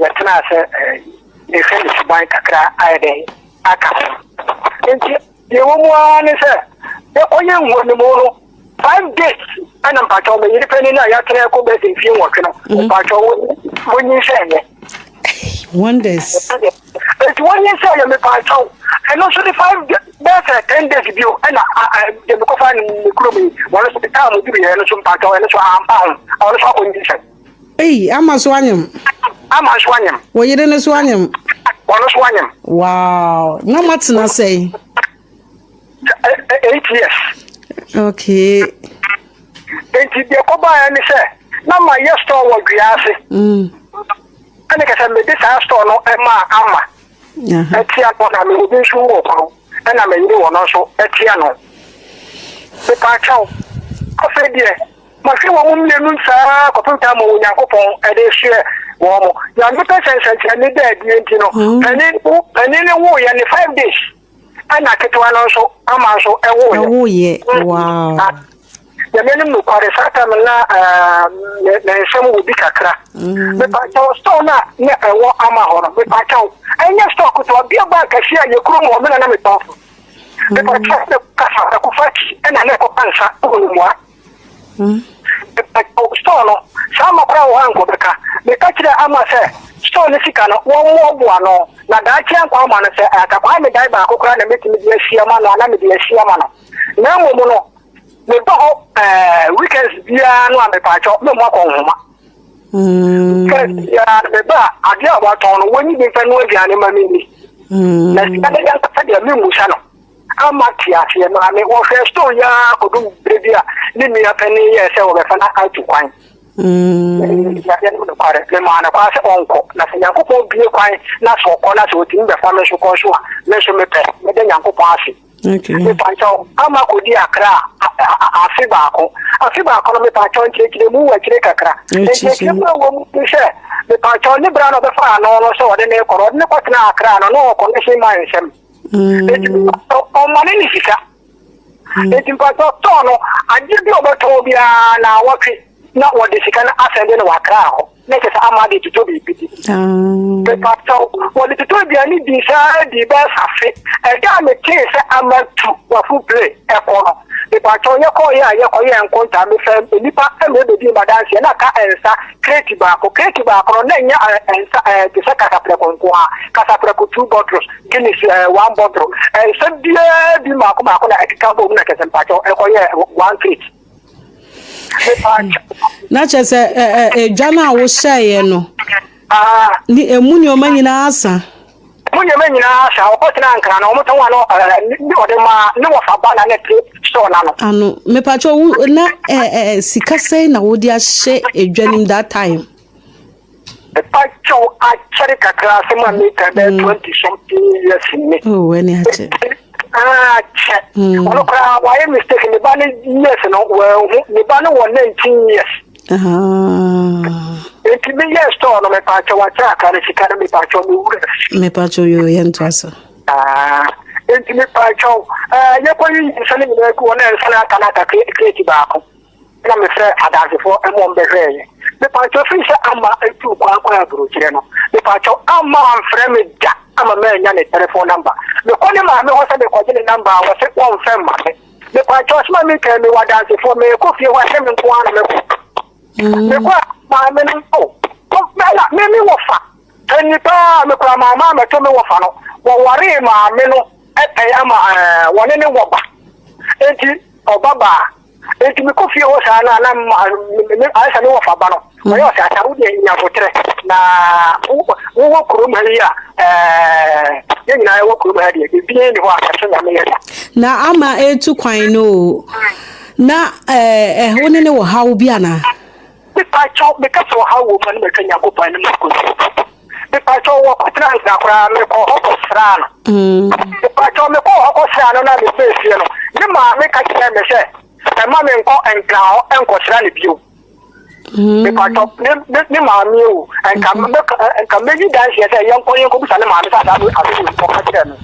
yɛtena sɛ yɛhwɛ ne suban kakra ayɛ dɛn aka ho nti deɛ wɔ mu ara ne sɛ yɛkɔyɛ nhuanimu no 5 days ɛna mpakyɛw me yere panin a yɛatena ɛkɔ bɛsɛ mfie 8 no mpakyɛw wɔnyinsɛn yɛ. Wonders. Nti wɔnyinsɛn yɛ mepakyɛw ɛno nso de 5 bɛsɛ 10 days bio ɛna deɛ mekɔfa ne kurom yi wɔno nso de time duru yɛ ɛno nso mpakyɛw ɛno nso ampa ho ɔno nso akɔnyinsɛn. Ei, ama so anyem. Ama so anyem. Wo yere no so anyem. Wɔno so anyem. Wow. Na matena sɛn? 8 years. Okay. Nti deɛ kɔbaeɛ ne sɛ na mayɛ store wɔ dua ase. Ɛne kɛ sɛ mede saa store no ɛmaa ama. Ɛtia no na mewɔ bi nso wɔ kuro ɛna meyere wɔ no nso ɛtia no. Mepa kyɛw. Afei deɛ mahwɛ wɔn mu mmienu saa kɔpem taa ma Onyankopɔn ɛde soɛ wɔn mo. Nyame pɛ sɛ nsɛnkyerɛnne da adie nti no panin no woyɛ ne 5 days. Ɛna ketewa no nso ama nso ɛwoyɛ. Ɛwoyɛ wow. Nyame anim nokware, saa time no na me me nsam wɔ bi kakra. Mepakyɛw, store no a na ɛwɔ ama hɔ no, mepakyɛw, ɛnyɛ store ketewa, bia baa kɛseɛ a yɛ kurom hɔ, me na na metɔn so. Mepakyɛw, na kasa ɛkofa akyi ɛna na ɛkɔpa nsa wɔ ne mua. Mepakyɛw, store no, saa ama koraa wɔ hɔ a nkɔbɛka. Meka kyerɛɛ ama sɛ store no sika no, wɔmmoaboa ano, na daakye ankɔ ama no sɛ anka Kwame dan baako koraa na mɛtumi de asi ama no a, na mede asi ama no. Na mmom no, meba hɔ ɛɛ weekends biara no a mepaakyɛw me mmɔ akɔ nhoma. Weekends biara no meba a adeɛ a wɔatɔn no wɔnyi bi mfa no aduane ma me ni. Na sika no yɛ ankasa deɛ memmusa no. Ama te aseɛ maame wɔhwɛ store yi ara kɔdum berɛ bi a ne nua panin yɛɛ sɛ wɔbɛfa no atu kwan. Nyame no nokware memaa no kwan sɛ ɔnkɔ na sɛ Nyankopɔn bue kwan na sɛ ɔkɔ na sɛ ɔtumi bɛfa me nso kɔ nso a me nso mepɛ meda Nyankopɔn ase. Mepakyɛw, ama kodi Accra afe baako. Afe baako no, mepakyɛw, nkyerɛkyerɛmu wɔ akyire kakra. Nkyerɛkyerɛmu a ɛwɔ mu ne sɛ, mepakyɛw, ne bra na ɔbɛfa ano no sɛ ɔde ne kɔ no, ɔde ne kɔtena Accra no, na ɔwɔ connection man nsɛm. Enti mepakyɛw, ɔma ne ne sika. Enti mepakyɛw, tɔɔ no, adeɛ bi a ɔbɛtɔn biara na awɔtwe na wɔde sika no asɛnde no wɔ Accra hɔ. Na kyerɛ sɛ ama de totɔ biribi di. Mepakyɛw, wɔde totɔ aduane dii saa dii bɛyɛ sɛ afe. Ɛda a metee sɛ ama tu wafo plane kɔ no, mepakyɛw, yɛkɔeɛ a yɛkɔyɛɛ nkontaa, mefaa nnipa ma ɛbɛdii m'adanseɛ, na aka nsa kreti baako. Kreti baako no, na ɛnyɛ nsa te sɛ kasaprɛko nko ara, kasaprɛko two bottles, Guinness one bottle, nsa biara bi mmaako mmaako na ɛkeka bɔɔ mu na kyerɛ sɛ mepakyɛw ɛkɔyɛɛ one crate. Na kyerɛ sɛ edwa no a wohyɛeɛ no ne emu nneɛma nyinaa asa. Emu nneɛma nyinaa asa. Ɔkɔtena Nkran no, wɔtɔn ano ne ɔde maa ne wɔfa ba na ne te store n'ano. Ano mepatwa wo na sika sɛn na wode ahyɛ edwa nim that time. Mepakyɛw akyɛre kakra asɛm a meka bɛyɛ 20 something years ni. Oh, ɛne akyɛ. Akyɛ. Ɔno koraa wayɛ mistake ne ba ne years no wɔahu ne ba no wɔ 19 years. Nti me yɛ store no mepakyɛw akyɛ akra no sika no mepakyɛw me wura. Mepakyɛw yo yɛ ntoa so. Nti mepakyɛw yɛkɔ yi nsa no nyinaa gu hɔ na nsa no aka no aka kreti baako. na mefrɛɛ adansefoɔ ma wɔn bɛhwɛɛeɛ. Mepaakyɛw firi sɛ Amma tuu kwan kɔɔ aburokyerɛ no, mepaakyɛw Amma amfrɛ me da ama mannya ne telephone number. Mekɔ ne maame hɔ sɛ mekɔgye ne number a, wɔse wɔmfɛ mma me. Mepaakyɛw asɛm a meka yi, mewɔ adansefoɔ, merekɔ fie hɔ a ɛnyɛ me nko ara na mekɔ. Mekɔ a maame no, oh, ɛna me me wɔfa, panyin paa, mekura maame a mɛto me wɔfa no, wɔwaree maame no pɛn ama ɛɛ wɔne ne wɔ ba. Enti ɔba baa. Enti mekɔ fie hɔ saa no a, na ayɛ sɛ me wɔfa ba no, ɔyɛ ɔsɛ asa wo deɛ nya aboterɛ na wowɔ kurom ha yi a, yɛn nyinaa yɛwɔ kurom ha deɛ, biribiara nni hɔ a ɛso Nyame yɛ da. Na ama etu kwan no o, na wo ne ne wɔ haw bi anaa? Mepakyɛw, meka sɛ ɔhaw wɔ mu a, na matwa Nyankopɔn anim akosi. Mepakyɛw, wɔkɔtena nsa koraa, mekɔɔ hɔ kɔsraa no. Mepakyɛw, mekɔɔ hɔ kɔsraa no na mebaa fie no, ne maame ka kyerɛɛ me sɛ mma menkɔ Nkran hɔ nkɔsra no bio. Mepakyɛw, ne ne ne maame o, nka mɛka nka mɛyi danseɛ sɛ yɛnkɔ yɛnkɔbisa ne maame sɛ saa asɛm wei ɔka kyerɛɛ me.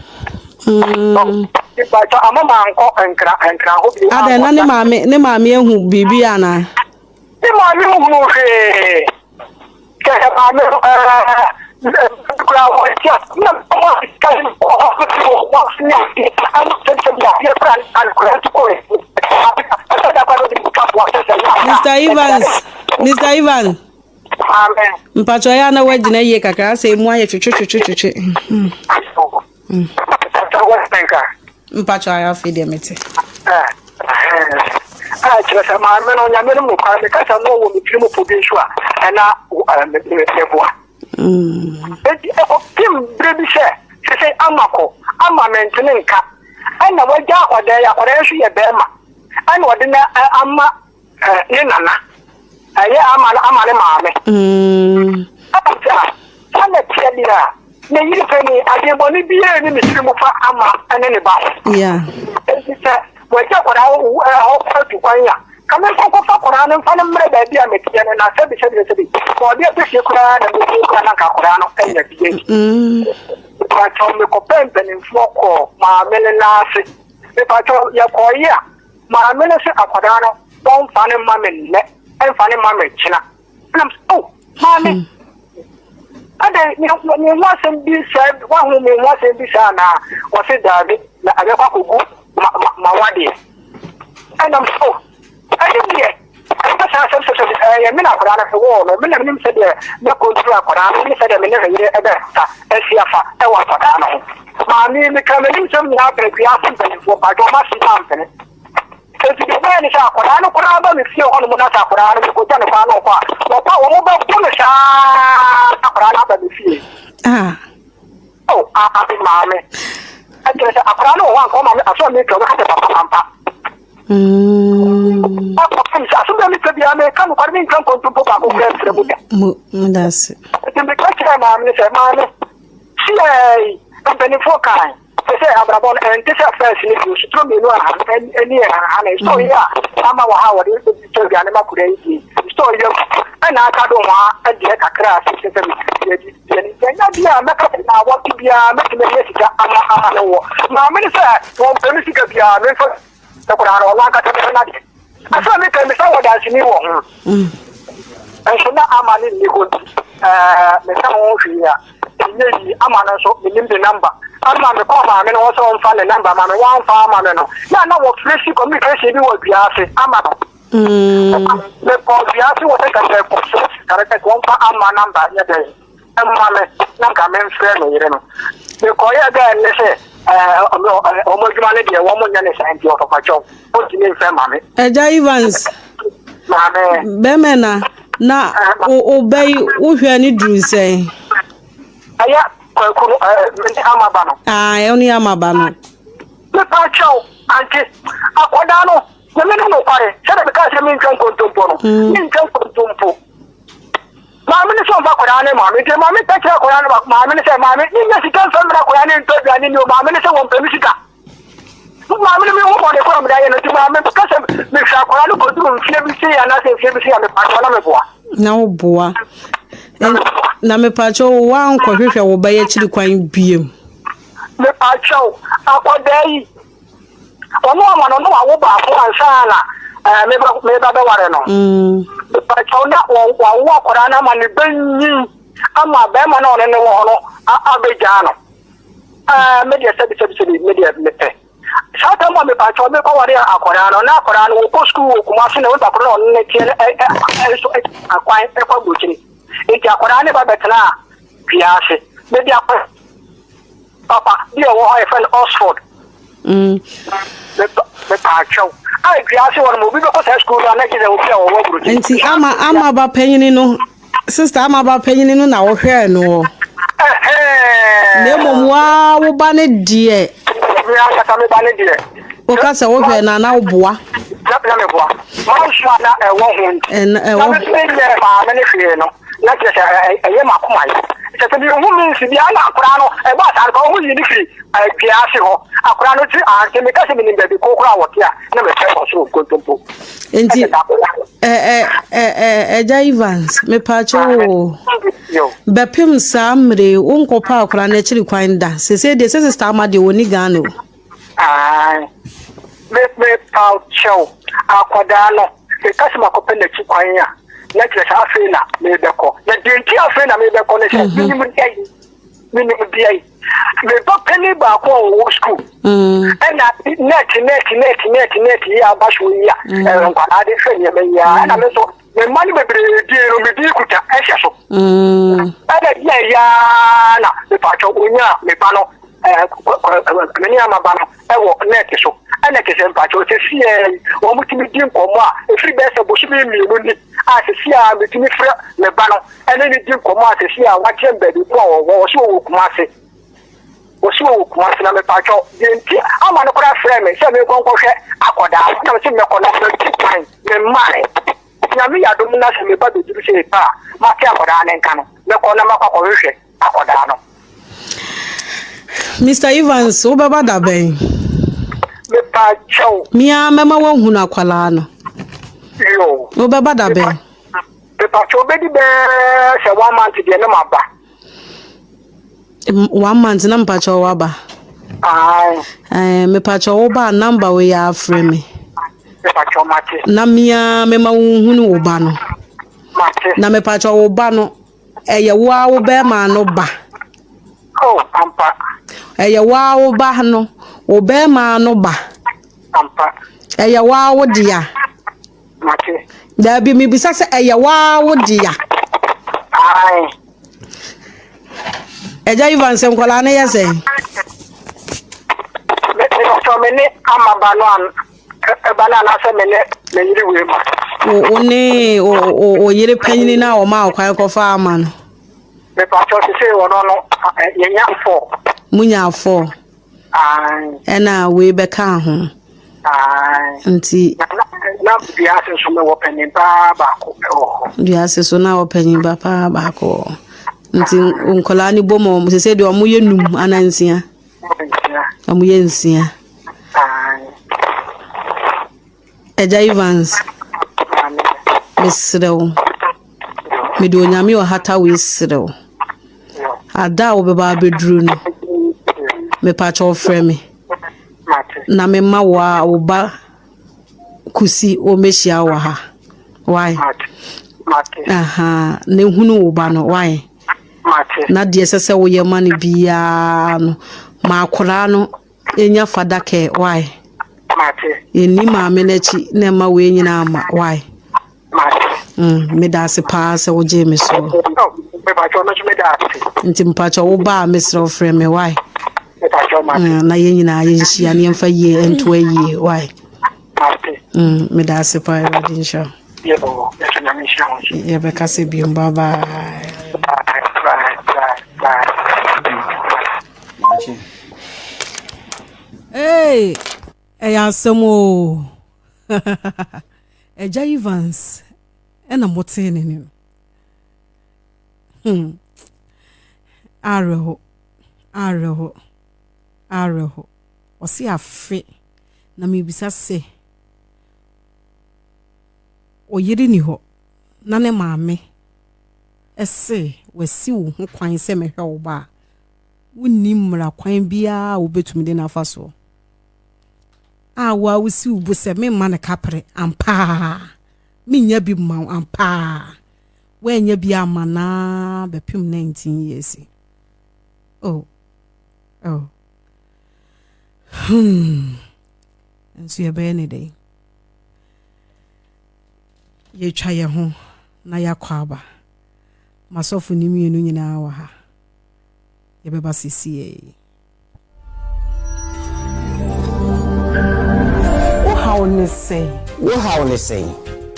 Mepakyɛw, amma mankɔ Nkran Nkran hɔ bio Adɛn, na ne ankɔsra. maame ne maame ahu biribi anaa? Ne maame nhunuu hwee. Sɛ maame no kura wɔn ti a na wɔn sika yi kɔ hospital wɔn ne adeɛ kura akura nti kɔ Mr. Evans, Mr. Evans. Mpatsɔ ya na wagyina yie kakra sɛ emu ayɛ twetwe twetwe twetwe. Mpatsɔ ayɛ afei deɛ mete. A kyerɛ sɛ maame no nyame no mu kwan meka sɛ no wɔ me tiri mu po bi nso a ɛna meboa. Enti ɛkɔpem berɛ bi sɛ sese ama kɔ ama mentene nka ɛna wagya akwadaa yi akwadaa yi nso yɛ bɛrima ɛna ɔde no ama ne nana ɛyɛ ama ama ne maame. Ɛna sɛ saa na teɛ deɛ a ne yere panin adwemmɔne biara nni ne tiri mu fa ama ne ne ba ho. Enti sɛ wagya akwadaa hɔ kɔ atu kwan a, ka me nkɔ nkɔfa akwadaa no mfa no mmrɛ baabi a meteɛ no na sɛbi sɛbi sɛbi ma ɔde apɛsie koraa na mesie koraa na nka akwadaa no anya bi adi. Mepakyɛw mekɔpɛɛ mpanimfoɔ kɔɔ maame no nan ase. Mepakyɛw yɛkɔɔye a maame no se akwadaa no. Wɔmfa no mma me nnɛ, ɛmfa no mma me kyena. Ɛna m sɛ, oh, maame, adɛn, me me ho asɛm bi saa, woahu me ho asɛm bi saa anaa? Ɔse daabi, na ɛbɛkɔ akɔgu ma ma ma wadeɛ. Ɛna m sɛ, oh, ɛne deɛ, ɛsɛ saa asɛm sɛ sɛ ɛyɛ me na akwadaa no mewoo no, me na menim sɛdeɛ mɛkɔntro akwadaa no, ne sɛdeɛ me ne me yere ɛbɛsa asi afa ɛwɔ akwadaa no ho. Maame, meka m'anim sɛm nyinaa brɛ dua ase mpanimfoɔ, mpakyɛ ɔma se ampene. Enti deɛ ɛbɛyɛ ne sɛ akwadaa no koraa ba me fie hɔnom na sɛ akwadaa no mekɔgya no koraa na ɔkɔ a, wɔkɔ a wɔn bɛbo no saa na akwadaa no aba me fie. Ah. Oh, ah, maame. Ɛkyerɛ sɛ akwadaa no wɔ hɔ anka ɔma me aso a meka ɔbɛka sɛ papa ampa. Akɔpem sɛ aso bia meka biara meka nokware mentwa nkontompo baako koraa mfrɛ mu da. Mo, mo da ase. Nti meka kyerɛɛ maame no sɛ maame, siɛi mpanimfoɔ kae. Te sɛ abrabɔ no, ɛnte sɛ fɛs no bio. Suturo mmienu a ani yɛ hahane. Store yi a ama wɔ ha a wɔde tɔ aduane ma kura yi die. Store yi agu. Ɛna aka do ho adeɛ kakra a sɛ sɛ yɛdi deɛ no. Yɛnya bi a mɛka sɛ na wɔte biara mɛtumi anya sika ama ama no wɔ. Maame no sɛ wɔmpɛ me sika biara memfa sɛ koraa no ɔno ankasa bɛhwɛ n'adeɛ. Asɛm a meka yi, mesan wɔ danseni wɔ ho. Nso na ama no nni hɔ nti, ɛɛ, meka ho hwee a, ɛnyɛ yie. Ama no nso, menim ne namba. Ama mekɔɔ maame no hɔ sɛ ɔmfa ne namba ma me, wamfa ama me no, na na wɔfrɛ si communication bi wɔ dua ase ama no. Mekɔɔ dua ase wɔ sɛ nka mekɔsrɛ sika no sɛ wɔmfa ama namba nyɛ dɛn. mma me na nka memfrɛ me yere no. Mekɔyɛɛ dɛ ne sɛ wɔn adwuma no deɛ wɔn nyɛ ne saa nti ɔfafakyɛw ɔntumi mfrɛ ma me. Agya Evans. Maame. Bɛmɛ na na wo yi wohwɛ ne duru sɛn? Ɛyɛ kwaku no ɛɛ ne ama ba no. Aa ɛne ama ba no. Mepa kyɛw ante akwadaa no nyame ne nokware sɛdeɛ mekaa sɛ mentwa nkontompo no mentwa nkontompo. Maame no sɛ ɔmfa akwadaa no mma me nti maame ka kyerɛ akwadaa no maame no sɛ maame menya sika mfa mmra akwadaa no ntɔ aduane ni o maame no sɛ wɔmpɛ me sika maame no mehu bɔne kora mede ayɛ no nti maame ka sɛ mehwɛ akwadaa no kɔduru mfeɛ bi sei anaasɛ mfeɛ bi sei a mepakyɛw na meboa na woboa na mepakyɛw woankɔhwehwɛ wo ba yi akyiri kwan biem mepakyɛw akwadaa yi Ɔno ama no na wawo baako ansa na eh, meba meba bɛware no. Mm. Mepakyɛw na wawo akwadaa no ama ne bɛnyin ama bɛrima na ɔne ne wɔ hɔ no abɛgyaa no. Eh, me deɛ sɛbi sɛbi sɛbi me deɛ mepɛ. Saa tam a mepakyɛw mekɔware akwadaa no na akwadaa no wɔkɔ sukuu wɔ Kumasi na wɔn baako na ɔne ne teɛ no nso akwan ɛkɔ aburokyire. Nti akwadaa no ba bɛtena dua ase. Mede akwadaa Papa bi a ɔwɔ hɔ a yɛfrɛ no Oxford. Mm. Mepaakyɛw. A dua ase hɔ no ma obi bɛkɔ saa sukuu no a na kyerɛ sɛ obi a ɔwɔ aburokyi. Nti ama ama ba panyini no sista ama ba panyini no na wohwɛɛ no wɔ. Na mmom waa wo ba no deɛ. Me ankasa me ba no deɛ. Woka sɛ wohwɛ no a na woboa. Na na meboa. Manso a na ɛwɔ ho nti. Ɛna ɛwɔ. Na me nyɛ maame no hwee no. Na kyerɛ sɛ ɛyɛ m'akoma yɛ. Kyerɛ sɛ mehu me nsi biara na akwadaa no ɛbaa saa no kora wɔn yi no firi dua ase hɔ. Akwadaa no ti ante meka sɛ menim baabi ko koraa wɔte a na mefrɛ ɔsoro nkontompo. Nti ɛgya Evans mepaakyɛ wo bɛpem saa mmere wo nkɔpa akwadaa no akyiri kwan da sese deɛ sɛ sista ama deɛ wɔni Ghana o. Ae. Me mepaw kyɛw, akwadaa no, meka sɛ makɔpɛ n'akyi kwan a, na kyerɛ sɛ afei na merebɛkɔ. Na deɛ nti afei na merebɛkɔ ne sɛ, mhm. menim deɛ yi, menim deɛ yi. Me ba panin baako a ɔwɔ sukuu, mm. ɛna nɛɛte nɛɛte nɛɛte nɛɛte nɛɛte yi a aba so yi a, mm. nkwadaa de hwɛ nneɛma yi a, ɛna me nso Me mma no bebree din no me din kuta ɛhyɛ so. Ɛna di a yaa na mepatwɔ onya me ba no ɛɛ me ne ama ba no ɛwɔ nɛɛte so. Ɛna kyɛ sɛ mpatwɔ sɛsi yɛ yi wɔn tumi di nkɔmɔ a efiri bɛyɛ sɛ bosome mmienu ni a sɛsi a metumi frɛ me ba no ɛne ne di nkɔmɔ a sɛsi a wakyerɛ me baabi ko a wɔwɔ wɔsi wɔwɔ Kumase. Wɔsi wɔwɔ Kumase na mepatwɔ deɛ nti ama no koraa frɛ me sɛ menkɔ nkɔhwɛ akɔdaa na mese mɛkɔ na matu kwan me mmae. Nyame yɛ adom na sɛ meba bɛduru sɛ pa a mate akɔdaa no nka no mɛkɔ na makɔ akɔhwehwɛ akɔdaa no. Mr. Evans, wobɛba da bɛn? Mepakyɛw. Me ara mɛma woahunu akwadaa no. Yo. Wobɛba da bɛn? Mepakyɛw bɛdi bɛɛ sɛ one month deɛ ne maba. One month na mepakyɛw waba. Ae. Eh, mepakyɛw wo ba number wei afrɛ me. Mepakyɛw mate. Na me ara mema wohunu wo ba no. Mate. Na mepakyɛw wo ba no, ɛyɛ wo ara wo bɛrima no ba. Oh, ampa. Ɛyɛ wo ara wo ba no, wo bɛrima no ba. Ampa. Ɛyɛ wo ara wo dea. Mate. Daabi, mebisa sɛ ɛyɛ wo ara wo dea. Ae. Agya Evans, nkwadaa no yɛ sɛn? Me me me ne ama ba no an ɛba no anaasɛ me ne me yere wei ma. Wo ne wo yere panyini no a wɔma wo kwan kɔfa ama no. Mepatɔ sese wɔn no yɛnya fɔ. Munya fɔ. Ɛna wei bɛka ho. Nti. Na dua ase nso mewɔ panyin paa baako wɔ hɔ. Dua ase so na wɔ panyin ba paa baako wɔ hɔ. Nti nkwadaa no bom wɔn sese deɛ wɔn yɛ num anaa nsia. Wɔn yɛ nsia. Agya Evans, mesrɛ wo, mede Onyame ɔhata wei serɛ wo. Ada a wobɛba abɛduru no, mepakyɛ wo frɛ me na mema wo a wo ba Kusi wɔmmɛhyia wo wɔ ha. Why? Aha, na ehunu wo ba no, why? Na deɛ ɛsɛ sɛ woyɛ ma no biara no, ma akwadaa no nya father care, why? Yɛnni maame no akyi na ɛma wei nyinaa ma, why? Meda ase paa sɛ wogyee me soɔ. Nti mpakyɛ wo ba a mesrɛ wo frɛ me, why? Na yɛn nyinaa yɛnhyia na yɛmfa yie nto ayie, why? Meda ase paa, Awurade nhyira wo. Yɛbɛkasa biom, bye bye. Hey, ɛyɛ asɛm o. Agya Evans ɛna motee ne ne no. Hmm. Awerɛho, awerɛho, awerɛho. Ɔse afe na mebisa sɛ ɔyere ni hɔ na ne maame ɛse wasi wo ho kwan sɛ mɛhwɛ wo ba a, wonni mmara kwan biara a wobɛtumi de no afa soɔ. A wo a wosi wo bo sɛ memma no kapere ampaa, mennya bi mma wo ampaa. Woannya bi amma no ara bɛpem 19 years yi. Oh, oh. Hmm. Nso yɛbɛyɛ ne dɛn? Yɛtwa yɛn ho na yɛakɔ aba. Masɔfo ne mmienu nyinaa wɔ ha. Yɛbɛba sesiei. Wo haw ne sɛn? Wo haw ne sɛn?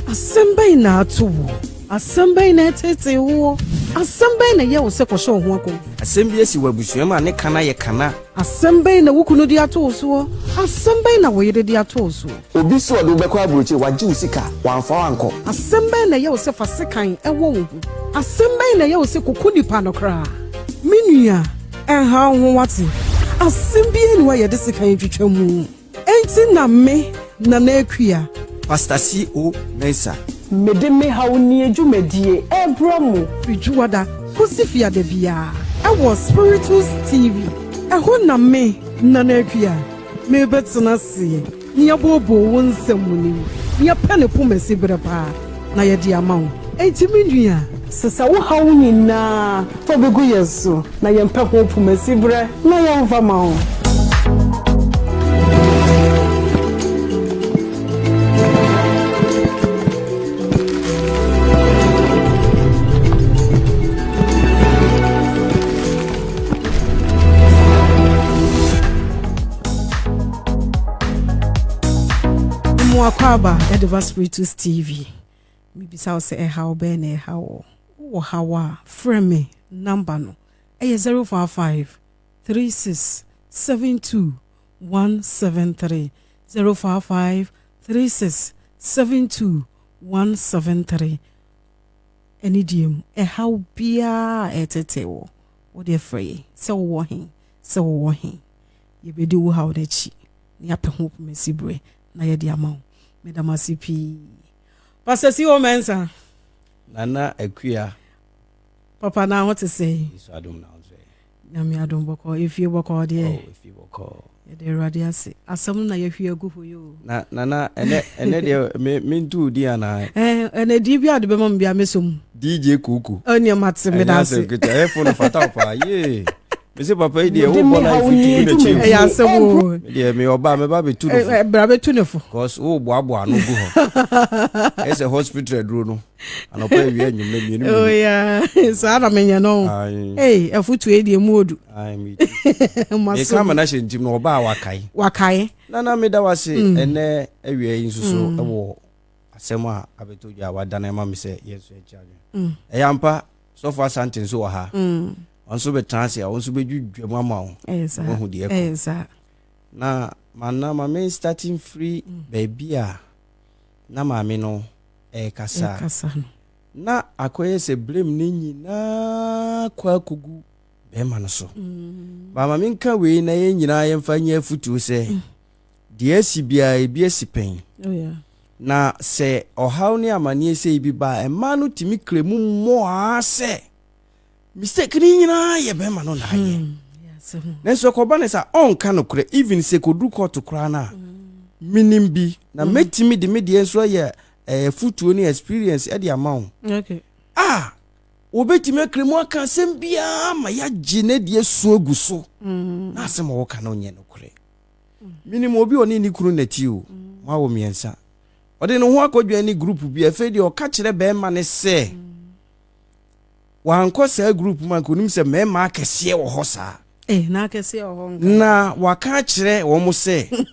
Asɛm bɛn na ato wo? Asɛm bɛn na ɛteetee woɔ? Asɛm bɛn na ɛyɛ wo sɛ kɔhyɛ wo ho akɔmfo? Asɛm bi asi w'abusua mu a ne ka no ayɛ kana? Asɛm bɛn na wo kunu de ato wo soɔ? Asɛm bɛn na wo yere de ato wo soɔ? Obi se ɔde wo bɛkɔ aburokyire, wagye wo sika, wamfa wo ankɔ. Asɛm bɛn na ɛyɛ wo sɛ fa sekan wɔ wo ho? Asɛm bɛn na ɛyɛ wo sɛ kɔku nipa no koraa? Me nua, ɛnha wo ho wate? Asɛm biara nni hɔ a yɛde sekan twitwa mu. Enti na me, Nana Akua. Pastor C. O. Mensah. Mede me haw nie dwumadie rebrɛ mo. Firi Dwoada kɔsi Fiada biara ɛwɔ Spiritus TV. Ɛhɔ na me, Nana Akua, merebɛtena aseɛ na yɛabooboo wo nsɛm mu no mu, na yɛapɛ ne poma si berɛ paa na yɛde ama wo. Enti me nua, sesa wo haw nyinaa fa bɛgu yɛn so na yɛmpɛ ho poma si berɛ na yɛmfa ma wo. Mmoakwaaba de ba Spiritus TV. Mebisa wo sɛ ɛhaw bɛn na ɛha wo? Wowɔ haw a, frɛ me namba no. Ɛyɛ 055 36 72 173. 055 36 72 173. Ɛne deɛ mu, ɛhaw biara a ɛtetee wo, wo deɛ frɛ yɛn sɛ wowɔ he, sɛ wowɔ he. Yɛbɛdi wo haw no akyi na yɛapɛ ho pomasi berɛ na yɛde ama wo. Meda mo ase pii. Pastor C.O. Mensah. Nana Akua. Papa na ho te sɛn? Yesu adom na ho sɛ. Nyame adom bɔkɔɔ, efie bɔkɔɔ deɛ. Oh, efie bɔkɔɔ. Yɛda Awurade ase. Asɛm no na yɛahwie agu hɔ yi o. Na nana ɛnɛ ɛnɛ deɛ me mentu din anaa? Ɛɛ ɛnɛ din bi a de bɛma me bi a mesɔ mu. DJ Koko. Ɛnneɛ mate meda ase. Ɛnyɛ asɛm ketewa ɛyɛ fo no fata wo paa yee. Mese papa yi deɛ wobɔ life tu gu n'akyi. Ɛyɛ asɛm o. Me deɛ meyɛ ɔbaa mɛba bɛtu no fo. Bra bɛtu ne fo. Cause woboaboa ano gu hɔ. Ɛyɛ sɛ hospital aduro no. Anɔpa awia anwummerɛ mmienu mmienu. Oh yeah, saa na menyɛ no. Hey, afutuo yi deɛ mu odu. Meka ama no ahyɛ ntim no ɔbaa wakae. Wakae. Nana meda wase ɛnɛ awia yi nso so ɛwɔ asɛm a abɛtɔ dwa a wadane ama me sɛ yɛn nso yɛkyɛ adwene. Ɛyɛ ampa sɔfo Asante nso wɔ ha. Ɔno nso bɛtena ase a ɔno nso bɛdwidwa mu ama wo. Wahu deɛ ɛkɔ. Na mana ma me starting free baabi a na maame no ɛrekasa no. Na akɔyɛ sɛ blame no nyinaa kɔ akɔgu bɛrima no so. Ba ma menka wei na yɛn nyinaa yɛmfa nyɛ afotuo sɛ deɛ asi biara ebi asi pɛn. Oh, Na sɛ ɔhaw ne amanneɛ sei bi ba a, mmaa no tumi kra mu mmɔaa sɛ mistake no nyinaa yɛ bɛrima no na ayɛ. Nanso ɛkɔba ne sɛ ɔnka nokorɛ even sɛ kɔduru kɔɔto koraa no a menim bi na mɛtumi de me deɛ nso ayɛ afotuo ne experience de ama wo. A wɔbɛtumi akra mu aka asɛm biara ma yɛagye no adi asu agu so na asɛm a wɔka no nyɛ nokorɛ. Menim obi ɔne ne kunu nati o, mo awo mmiɛnsa. Ɔde ne ho akɔdwan ne group bi afei deɛ ɔka kyerɛ bɛrima ne sɛ wankɔ saa group mu anka onim sɛ mmarima akɛseɛ wɔ hɔ saa. Eh, na akɛseɛ wɔ hɔ nka. Na waka akyerɛ wɔn sɛ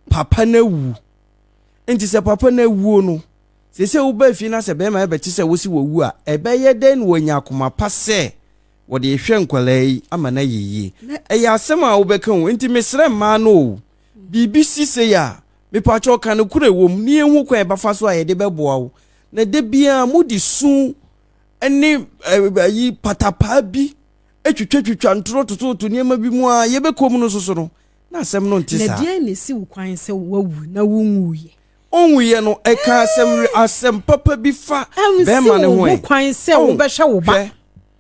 papa no awu. Nti sɛ papa no awuo no, sɛ sɛ woba fie na sɛ bɛrima ɛbɛte sɛ wosi wɔwu a, ɛbɛyɛ dɛn na wɔanya akoma pa sɛ wɔde rehwɛ nkwadaa yi ama no ayɛ yie. Ɛyɛ asɛm a wobɛka o, nti mesrɛ mmaa no o, biribi si sei a, mepakyɛw ka nokorɛ wɔ mu na yɛnhu kwan a yɛbɛfa so a yɛde bɛboa wo. Na da biara mode su ne ayi patapaa bi twitwatwitwa ntorɔ tototo nneɛma bi mu a yɛbɛkɔ mu no nso so no, na asɛm no nte saa. Na deɛn na ɛsi wo kwan sɛ woawu na wonwuiɛ? Onwuiɛ no, ɛka asɛm asɛm papa bi fa bɛrima no ho ɛ. Ɛnsi wo ho kwan sɛ wobɛhwɛ wo ba. Hwɛ,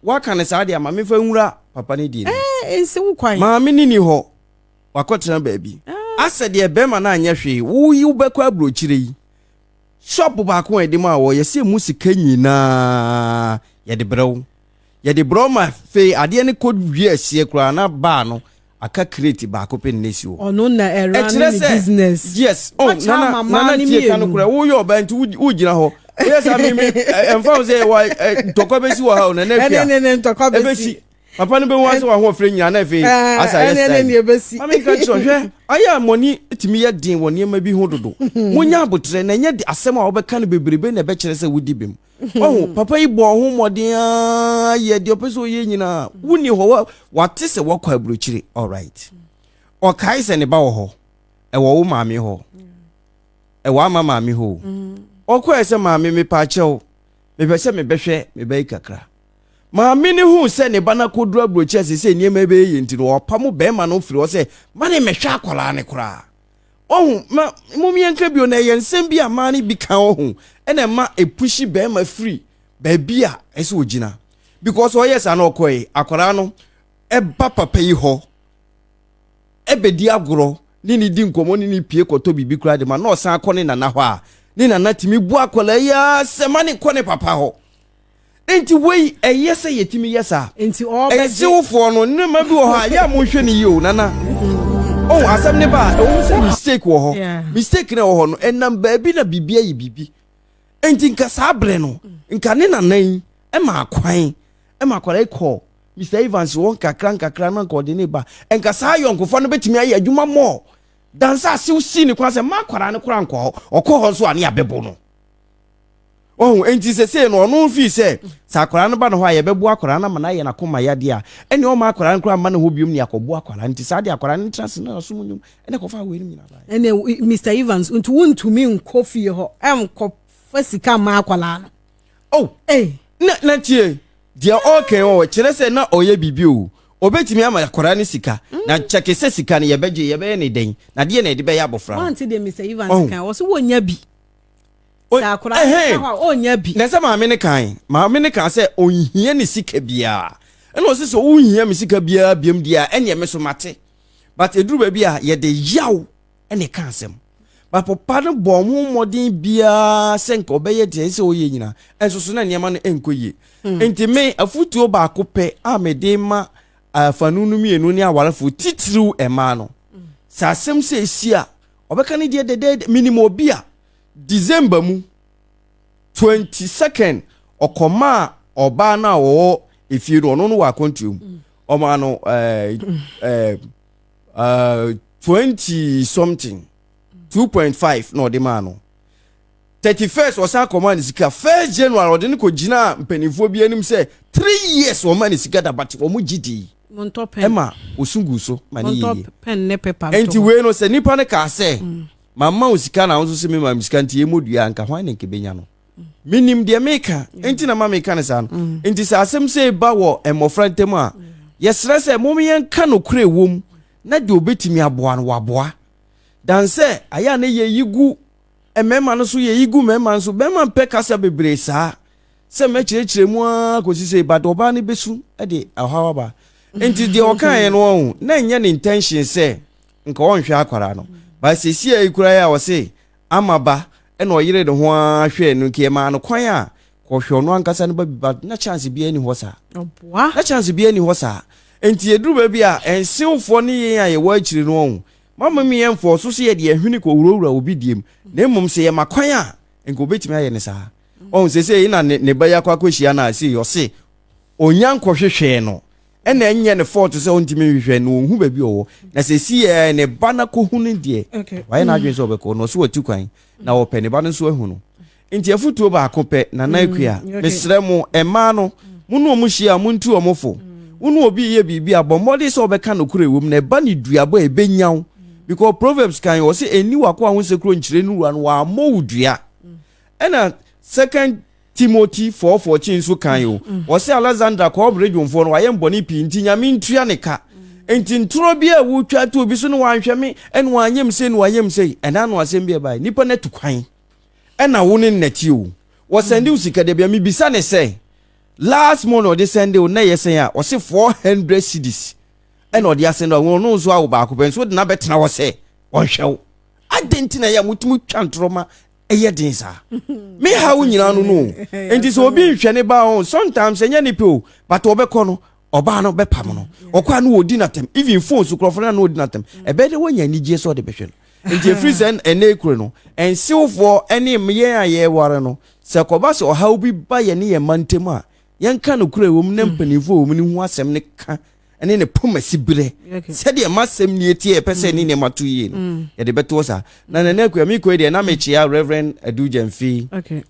woaka no saa deɛ ma memfa nwura papa no deɛ no mu. Ɛnsi wo kwan. Maame no nni hɔ, wakɔtena baabi. Asɛ deɛ bɛrima no anyɛ hwee, wo yi wobɛkɔ aburokyire yi. Shop baako a yɛde maa wɔ, yɛsɛ emu sika nyinaa yɛde brɛ wo. Yɛde brɛ wo ma afei adeɛ no kɔ wie aseɛ koraa na baa no aka crate baako pɛ na esi hɔ. Ɔno na ɛra ne ne business. Yes. Oh, nana nana tie ka no kora. Woyɛ ɔbaa nti wogyina hɔ. Woyɛ saa mi mi ɛmfa ho sɛ wa ntɔkwa bɛsi wɔ ha o nana afia. Ɛne ne ntɔkwa bɛsi. Ɛbɛsi. Papa no bɛhu asɛ wahoɔfrɛ nyinaa na afei asa yɛ style. Mame nka kyerɛ hwɛ ayɛ a mɔni tumi yɛ den wɔ nneɛma bi ho dodo. Monya abotrɛ na ɛnyɛ asɛm a wobɛka no bebrebe na ɛbɛkyerɛ sɛ wodi bem. Ɔho, papa yi bɔɔ ho mmɔden ara yɛ deɛ ɔpɛ sɛ ɔyɛ nyinaa. Wonni hɔ, wate sɛ wakɔ aburokyire. Alright. Ɔkae sɛ ne ba wɔ hɔ. Ɛwɔ wo maame hɔ. Ɛwɔ ama maame hɔ o. Ɔkɔɛ sɛ maame mepa akyɛw. Mepɛ sɛ mebɛhwɛ me ba yi kakra. Maame no huu sɛ ne ba no akɔduru aburokyire a seesei nneɛma bɛyɛ yie nti no, ɔpamo bɛrima no firi hɔ sɛ ma ne mmɛhwɛ akwadaa no koraa. Wahu, ma mom yɛnka bio, na ɛyɛ nsɛm bi a mmaa no bi ka wahu, ɛna ɛma ɛpushi bɛrima firi baabi a ɛsɛ ɔgyina. Because ɔyɛ saa na ɔkɔe, akwadaa no ɛba papa yi hɔ, ɛbɛdi agorɔ, ne ne di nkɔmmɔ, ne ne pie kɔtɔ biribi koraa de ma, na ɔsan kɔ ne nana hɔ a, ne nana tumi bu akwadaa yi ara sɛ ma ne nkɔ ne papa hɔ. Enti wei ɛyɛ sɛ yɛtumi yɛ saa. Enti ɔbɛgye. Ɛsewfoɔ no nneɛma bi wɔ hɔ a yɛ a monhwɛ no yie o nana. Oh asɛm ne ba a ɛwɔ mu sɛ mistake wɔ hɔ. Mistake na ɛwɔ hɔ no ɛnam baabi na biribi ayɛ biribi. Enti nka saa berɛ no nka ne nana yi ɛma kwan ɛma akwadaa yi kɔ Mr Evans wɔ nkakra nkakra na nka ɔde ne ba. Nka saa ayɔnkofa no bɛtumi ayɛ adwuma mɔɔ. Dansa asew sii ne kwan sɛ ma akwadaa no koraa nkɔ hɔ. Ɔkɔ hɔ nso a ne yɛabɛbo no. Wahu? Enti sesei no, ɔno fii sɛ, sɛ akwadaa no ba ne hɔ a, yɛbɛboa akwadaa no ama no ayɛ n'akoma yadeɛ a, ɛnneɛ ɔmma akwadaa no koraa mma ne hɔ biom ne yɛakɔboa akwadaa no. Nti saa deɛ akwadaa no ntena ase na n'asom nnwom ɛna ɛkɔfaa weinom nyinaa baeɛ. Ɛnneɛ Mister Evans, nti wontumi nkɔ fie hɔ nkɔfa sika mma akwadaa no? Oh! Ei! Na, na tie, deɛ ɔreka yi, ɔ, kyerɛ sɛ na ɔyɛ biribi o. Ɔbɛtumi ama akwadaa no sika, na kyɛke sɛ sika no yɛbɛgye, yɛbɛyɛ no dɛn, na deɛ na yɛde bɛyɛ abɔfra no. Woante deɛ Mister Evans Ɔho. kae? Ɔse wɔnnya bi. Sɛ akwadaa no ka hɔ a, ɔnnya bi. Na sɛ maame no kan, maame no kan sɛ ɔnhia ne sika biara. Ɛna ɔse sɛ wonhia me sika biara biam deɛ a, ɛneɛ me so mate. But ɛduru baabi a yɛde yaw ɛna ɛka asɛm. But papa no bɔɔ ho mmɔden biara sɛ nka ɔbɛyɛ deɛ ɛsɛ sɛ ɔyɛ nyinaa, ɛnso so na nneɛma no ɛnkɔ yie. Nti me afotuo baako pɛ a mede ma afanu no mmienu ne awarefoɔ titiriw mmaa no, sɛ asɛm sɛ ɛsi a ɔbɛka ne deɛ dɛdɛɛdɛ. Menim obi a December mu 22nd ɔkɔmaa ɔbaa no a ɔwɔ efie no, ɔno no wɔ akwantuo mu, ɔmaa no 20 something, 2.5 na ɔde maa no. 31st ɔsan kɔmaa ne sika. 1st January ɔde no kɔgyinaa mpanimfoɔ bi anim sɛ 3 years wɔma ne sika da, but wɔn gye dii ɛma osu gu so ma ne yie. Nti wei no, sɛ nipa no kaa sɛ mama wo sika na wo nso sɛ mema me sika nti yɛmmɔ dua, nka hwan ne nkɛbɛnya no? Menim deɛ meka nti na ma meka no saa no. Nti sɛ asɛm sɛ ba wɔ mmɔfra ntam a, yɛsrɛ sɛ mom yɛnka nokorɛ wɔ mu na deɛ obɛtumi aboa no waboa, dan sɛ ayɛ a na yɛyi gu mmarima no so, yɛyi gu mmarima no so. Bɛrima mpɛ kasa bebree saa sɛ mɛkyerɛkyerɛ mu ara kɔsi sɛ but ɔbaa no bɛsu de ɔhaw aba. Nti deɛ ɔkaeɛ no, ɔho na ɛnyɛ ne intention sɛ nka ɔnhwɛ akwara no, but sɛsi a yi koraa a ɔse ama ba ɛna ɔyere ne ho ara hwɛɛ no, nka ɛmaa no kwan a kɔhwɛ ɔno ankasa no ba bi, but na chance biara ni hɔ saa, na chance biara ni hɔ saa. Nti yɛduru baabi a ɛnsewfoɔ ne yɛn a yɛwɔ akyire no, ɔho mama mi yɛn mfɔ so sɛ yɛde yɛn hwene kɔwurawura obi diem, na mmom sɛ yɛma kwan a nka obɛtumi ayɛ ne saa. Ɔho sɛ yi na ne ba yi akɔ akɔhyia no a, sei ɔse ɔnya nkɔhwehwɛɛ no, ɛna ɛnyɛ ne fault sɛ ɔntumi nhwehwɛ no, ɔnhu baabi ɔwɔ. Na sɛ si yɛ ne ba no akɔhu no deɛ, wayɛ n'adwene sɛ ɔbɛkɔ na ɔsɛ watu kwan na ɔpɛ ne ba no nso ahu no. Nti afotuo baako pɛ, Nana Akua, mesrɛ mo, mmaa no, mo ne ɔmo hyia a, montu ɔmo fo. Wo ne obi yɛ biribi a, bɔ mmɔden sɛ ɔbɛka nokorɛ wɔ mu na ɛba ne duabɔ a ɛbɛnya wo, because Proverbs kan wɔ sɛ ɛnni w'akoa ho nsekuro nkyerɛ no wura no wammɔ wo dua. Ɛna Second Timothy 4:14 nso kan o, wɔsɛ Alexandra kɔɔbere dwomfoɔ no wayɛ mbɔne pii nti Nyame ntua ne ka. Nti ntorɔ bi a wotwa to obi so no, wanhwɛ me ɛna wanyɛ m sei na wayɛ m sei, ɛna ano asɛm bi ɛbae, nipa no atu kwan ɛna wo ne nnɛte o, wɔsɛnde wo sika da bia mebisa ne sɛ last month ɔde sɛnde wo na ɛyɛ sɛn a, ɔse 400 cedis ɛna ɔde asɛnde wo. Ɔno nso awo baako pɛ nso wode no abɛtena hɔ sɛ ɔnhwɛ wo. Adɛn nti na ɛyɛ a motumi twa ntorɔ ma ɛyɛ den saa? Me ha wo nyinaa no, nti sɛ obi nhwɛ ne ba o, sometimes ɛnyɛ ne pɛ o, but ɔbɛkɔ no, ɔbaa no bɛpam no, ɔkɔ a no wɔdi n'atɛm, even phone so kurɔfoɔ no na wɔdi n'atɛm. Ɛbɛyɛ dɛ wɔanya anigyeɛ sɛ ɔde bɛhwɛ no. Nti ɛfiri sɛ ɛnɛ ekuro no ɛnsewfoɔ ne yɛn a yɛware no, sɛ kɔba sɛ ɔhaw bi ba yɛn ne yɛn mma ntam a, yɛnka no kura wɔ mu na mpanimfoɔ wɔ mu ne ho asɛm ne ka ne ne poma si berɛ sɛdeɛ masɛm nie tie, ɛpɛ sɛ ne nneɛma to yie no, yɛde bɛtoɔ saa. Na Nana Akua, mekɔ deɛ na mekyea Reverend Adu Gyamfi,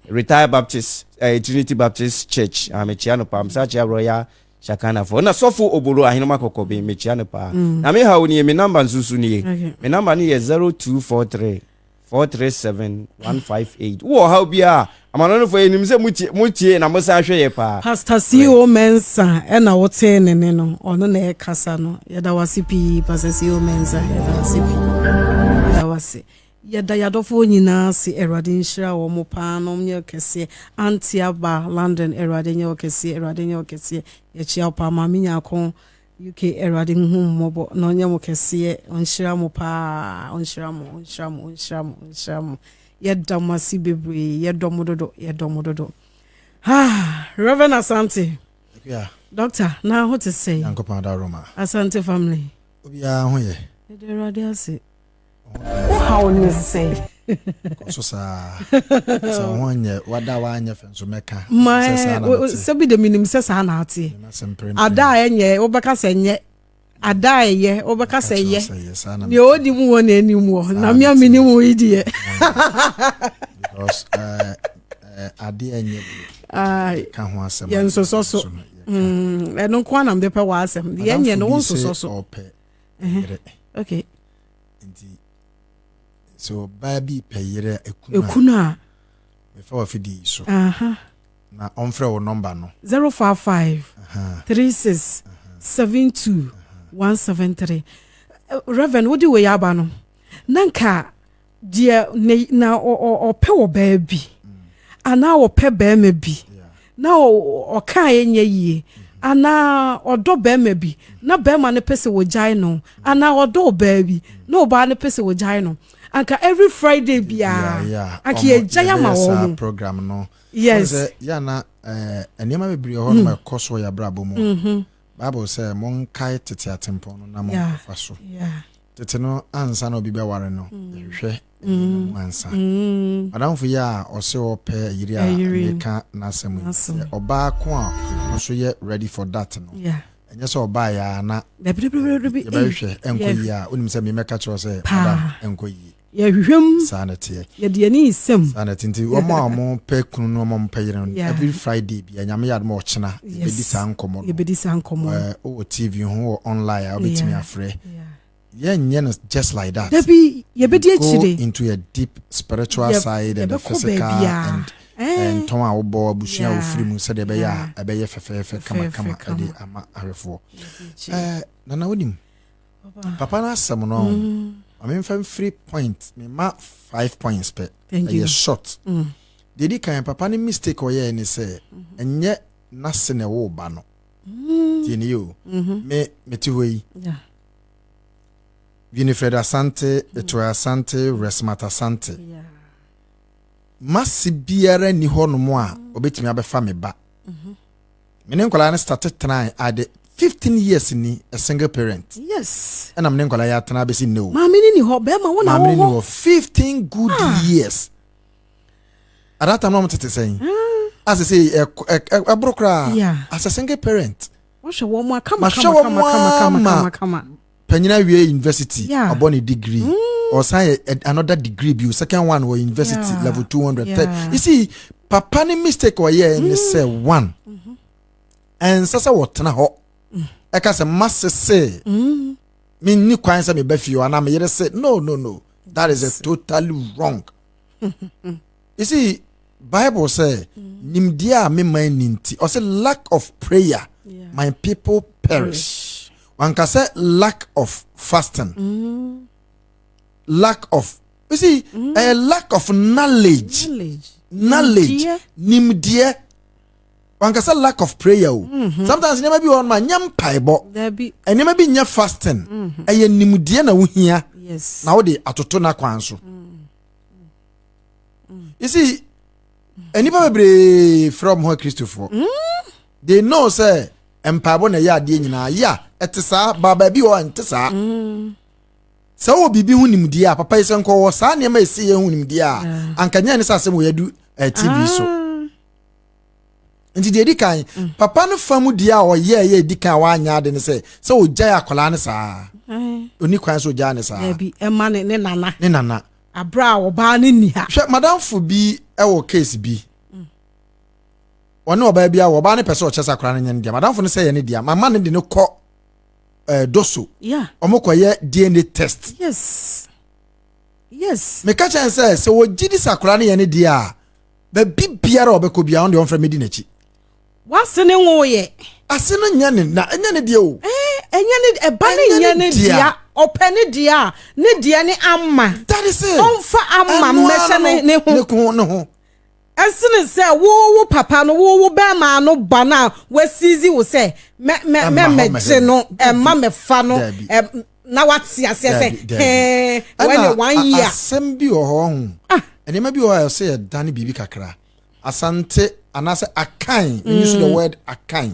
retired Baptist, Trinity Baptist Church. Ah, mekyea no paa. Mesa kyea Royal Shakanafoɔ na sɔfo Obolo Ahenoma Kɔkɔbe, mekyea no paa. Na me haw nie, me number nso so nie. Me number no yɛ 0243 437 158. Wowɔ ɔhaw biara, amanɔnefoɔ, yɛnim sɛ motie, motie na mosan hwɛ yɛ paa. Pastor C.O. Mensah ɛna wotee ne ne no, ɔno na ɛkasa no. Yɛda wase pii, Pastor C.O. Mensah, yɛda wase pii, yɛda wase. Yɛda yɛadɔfoɔ nyinaa ase. Awurade nhyira wɔ mo paa na ɔnyɛ kɛseɛ. Auntie Aba London, Awurade nyɛ wo kɛseɛ, Awurade nyɛ wo kɛseɛ. Yɛkyia wo paa. Maame Nyako UK, Awurade nhu mmɔbɔ na ɔnyɛ mo kɛseɛ, ɔnhyira mo paa, ɔnhyira mo, ɔnhyira mo, ɔnhyira mo, ɔnhyira mo. Yɛda mo ase bebree, yɛdɔ mo dodo, yɛdɔ mo dodo. Ah, Reverend Asante. Yeah. Doctor, na ho te sɛ? Nyankopɔn adaroma. Asante family. Obiara ho yɛ. Yɛde Awurade ase. Wo haw ne sɛn? Kɔ so saa. Sɛ wo ho nyɛ wada woanyɛ fɛ nso mɛka. Sɛ saa na mete. Sɛ bi de menim sɛ saa na ateɛ. Ada a ɛnyɛ wobɛka sɛ nyɛ. Ada a ɛyɛ wobɛka sɛ yɛ. Deɛ ɔdi mu wɔ na anim wɔ. Na me a menim wo yi deɛ. Because adeɛ nyɛ bi. Ka ho asɛm. Yɛn nsosɔ so. Ɛno nko ara na mede pɛ wɔ asɛm. Deɛ ɛnyɛ no wo nsosɔ so. Ɔpɛ yere. Okay. Nti sɛ ɔbaa bi pɛ yere a ekunu a, mefa wafidie yi so na ɔmfrɛ wo nɔmba no. 055 36 72 173. Reverend, wode wei aba no, na nka deɛ ne na ɔpɛ wɔ baa bi anaa ɔpɛ bɛrima bi na ɔka a ɛnyɛ yie. Anaa ɔdɔ barima bi na barima no pɛ sɛ wɔgyae no, anaa ɔdɔ ɔbaa bi na ɔbaa no pɛ sɛ wɔgyae no. Anka every Friday biara, anka yɛgyae ama wɔn. Program no. Yes. Sɛ yɛ na nneɛma bebree hɔ nom ɛkɔ so wɔ yɛn abrabɔ mu. Bible sɛ monkae tete atempɔn no na monkɔfa so. Tete no ansa na obi bɛware no, yɛhwehwɛ nneɛma mu ansa. Madamfo yi a ɔse ɔpɛ yere a meka n'asɛm yi, sɛ ɔbaa ko a ɔno nso yɛ ready for that no, ɛnyɛ sɛ ɔbaa yɛ a na yɛbɛhwehwɛ ɛnkɔ yie a, wonim sɛ memɛka kyerɛ sɛ madam ɛnkɔ yie. Yɛhwehwɛ mu. Saa na ɛteɛ. Yɛde ani nsɛm. Saa na ɛte nti wɔn a wɔn pɛ kunu no wɔn pɛ yere no every Friday bi Nyame yɛ adom a ɔkyena yɛbɛdi saa nkɔmɔ no. Yɛbɛdi saa nkɔmɔ no. Ɛɛ wɔ TV ho wɔ online a wobɛtumi afrɛ. Yɛnyɛ no just like that. Dabi yɛbɛdi akyire. Go into a deep spiritual side and the physical and ntɔn a wobɔ abusua a wofiri mu sɛdeɛ ɛbɛyɛ a ɛbɛyɛ fɛfɛɛfɛ kamakama ɛde ama ahwɛfoɔ. Ɛɛ Nana wonim. Papa no asɛm no ma memfa mfiri point mema 5 points pɛ, ɛyɛ short. Deɛ di kan, papa no mistake ɔyɛɛ ne sɛ ɛnyɛ n'ase na ɛwɔ ba no. Tie ne yɛ o, me mete hɔ yi, Winifred Asante, Etoa Asante, Resmat Asante, mase biara ni hɔ nom a obɛtumi abɛfa me ba. Me ne nkwadaa no start tenae at the 15 years ni, a single parent. Ɛna me ne nkwadaa yɛ atena abɛsi nnɛ o. Maame ni ni hɔ, bɛrima wo na wɔ hɔ. Maame ni ni hɔ 15 good years. At that time na wɔn tete sɛn asɛ sɛ ɛboro koraa as a single parent. Wɔhwɛ wɔn a kama kama kama kama kama kama. Panyin awie university, ɔbɔ ne degree, ɔsan yɛ another degree bi, second one wɔ university level 200. You see, papa ne mistake ɔyɛ ne sɛ one, ɛnsɛ sɛ wɔtena hɔ ɛka sɛ masese menni kwan sɛ meba fie hɔ anaa meyere sɛ no, no, no, that is a totally wrong. You see, Bible sɛ nimdeɛ a mema ni nti ɔsɛ lack of prayer my people perish. Wanka sɛ lack of fasting, lack of, you see, a lack of knowledge, knowledge, nimdeɛ. Wanka sɛ lack of prayer o. Sometimes nneɛma bi wɔ hɔ nom a nyɛ mpaebɔ, nneɛma bi nyɛ fasting, ɛyɛ nimdeɛ na wohia na wode atoto n'akwan so. You see, nnipa bebree frɛ ɔmo ho Akristofoɔ. They know sɛ mpaebɔ na ɛyɛ adeɛ nyinaa yɛ a ɛte saa ba baabi wɔ a nte saa. Sɛ wowɔ biribi ho nimdeɛ a, papa yi sɛ nkɔwɔ saa nneɛma a ɛsi yɛ ho nimdeɛ a, anka nyɛ ne sɛ asɛm wɔ yɛadu TV so. Nti deɛ ɛdi kan, papa no fa mu deɛ a ɔyɛɛ yɛ ɛdi kan a wanyɛ ade ne sɛ ɔgyae akwadaa no saa. Ɔni kwan sɛ ɔgyae ne saa. Dabi, ɛma ne nana. Ne nana. Abere a ɔbaa no ni ha. Hwɛ, madamfo bi wɔ case bi. Ɔne ɔbaa bi awɔ, ɔbaa no pɛ sɛ ɔkyɛ sɛ akwadaa no nyɛ ne dea. Madamfo no sɛ yɛ ne dea, mama no de no kɔ doso. Ɔmo kɔyɛ DNA test. Meka kyɛn sɛ wɔgye di sɛ akwadaa no yɛ ne dea a, baabi biara a ɔbɛkɔ biara, ɔno deɛ ɔmfrɛ medi n'akyi. Wase ne wo yɛ. Ase no nyɛ ne na ɛnyɛ ne deɛ o. Ɛnyɛ ne ɛba ne nyɛ ne dea, ɔpɛ ne dea a, ne deɛ ne ama. That is it. Ɔmfa ama mmɛhyɛ ne ho. Ne ho ne ho. Ɛsene sɛ wo papa no, wo bɛrima no ba no a wasizi wo sɛ mɛ mɛ mɛ mɛgye no, ɛma mɛfa no na wate aseɛ sɛ hɛn wɔne one year. Asɛm bi wɔ hɔ ho. Nneɛma bi wɔ hɔ a ɛsɛ yɛdane biribi kakra. Asante anaasɛ Akan, mm. use the word Akan.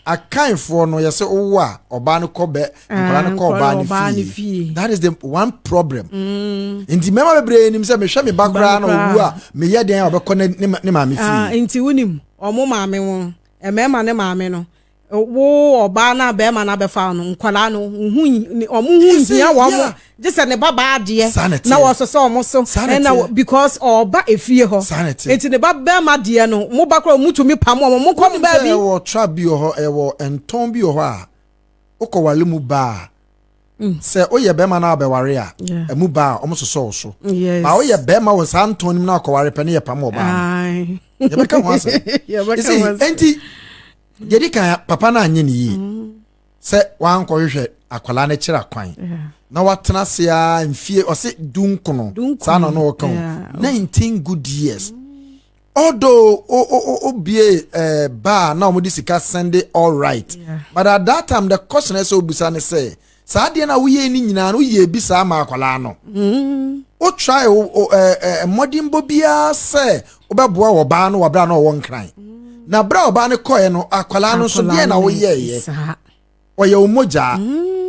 Akanfoɔ no yɛsɛ wowo a, ɔbaa no kɔ bɛ nkwadaa no kɔ ɔbaa no fie. That is the one problem. Nti mmarima bebree nim sɛ mehwɛ me ba koraa na owu a, meyɛ den a ɔbɛkɔ ne maame fie. Nti wonim ɔmo maame wɔn mmarima ne maame no, wo ɔbaa na bɛrima no abɛfa no, nkwadaa no ɔmo ho nhia wɔn gye sɛ ne ba baa deɛ na wɔsosɔ ɔmo so ɛna because ɔba efie hɔ nti ne ba bɛrima deɛ no mo ba koraa ɔmo tumi pam ɔmo mo kɔ baabi. Ɛwɔ trap bi wɔ hɔ, ɛwɔ ntɔn bi wɔ hɔ a wokɔwale mu baa sɛ woyɛ bɛrima na abɛware a, ɛmu baa a ɔmo sosɔ wo so ba woyɛ bɛrima wɔ saa ntɔn no mu na akɔware pɛ ne yɛ pam ɔbaa no. Yɛbɛka ho asɛm. Enti deɛ di kan, papa no anyɛ ne yie sɛ wankɔhwehwɛ akwadaa no kyerɛ akwan na watena ase a mfie ɔse 19 saa na ɔno ɔka o, 19 good years. Although o o o obie bar na wɔde sika send all right. Yeah. But at that time the question ɛsɛ obusa ne sɛ saa adeɛ no a woyɛ ne nyinaa no woyɛ bi saa ma akwadaa no. Wo try o o mmɔdenbɔ biara sɛ wobɛboa wɔ baa no wɔ abira na ɔwɔ nkran. Na abira a ɔbaa no kɔɛ no akwadaa no nso deɛ na woyɛɛyɛ. Saa. Ɔyɛ wo mogyaa.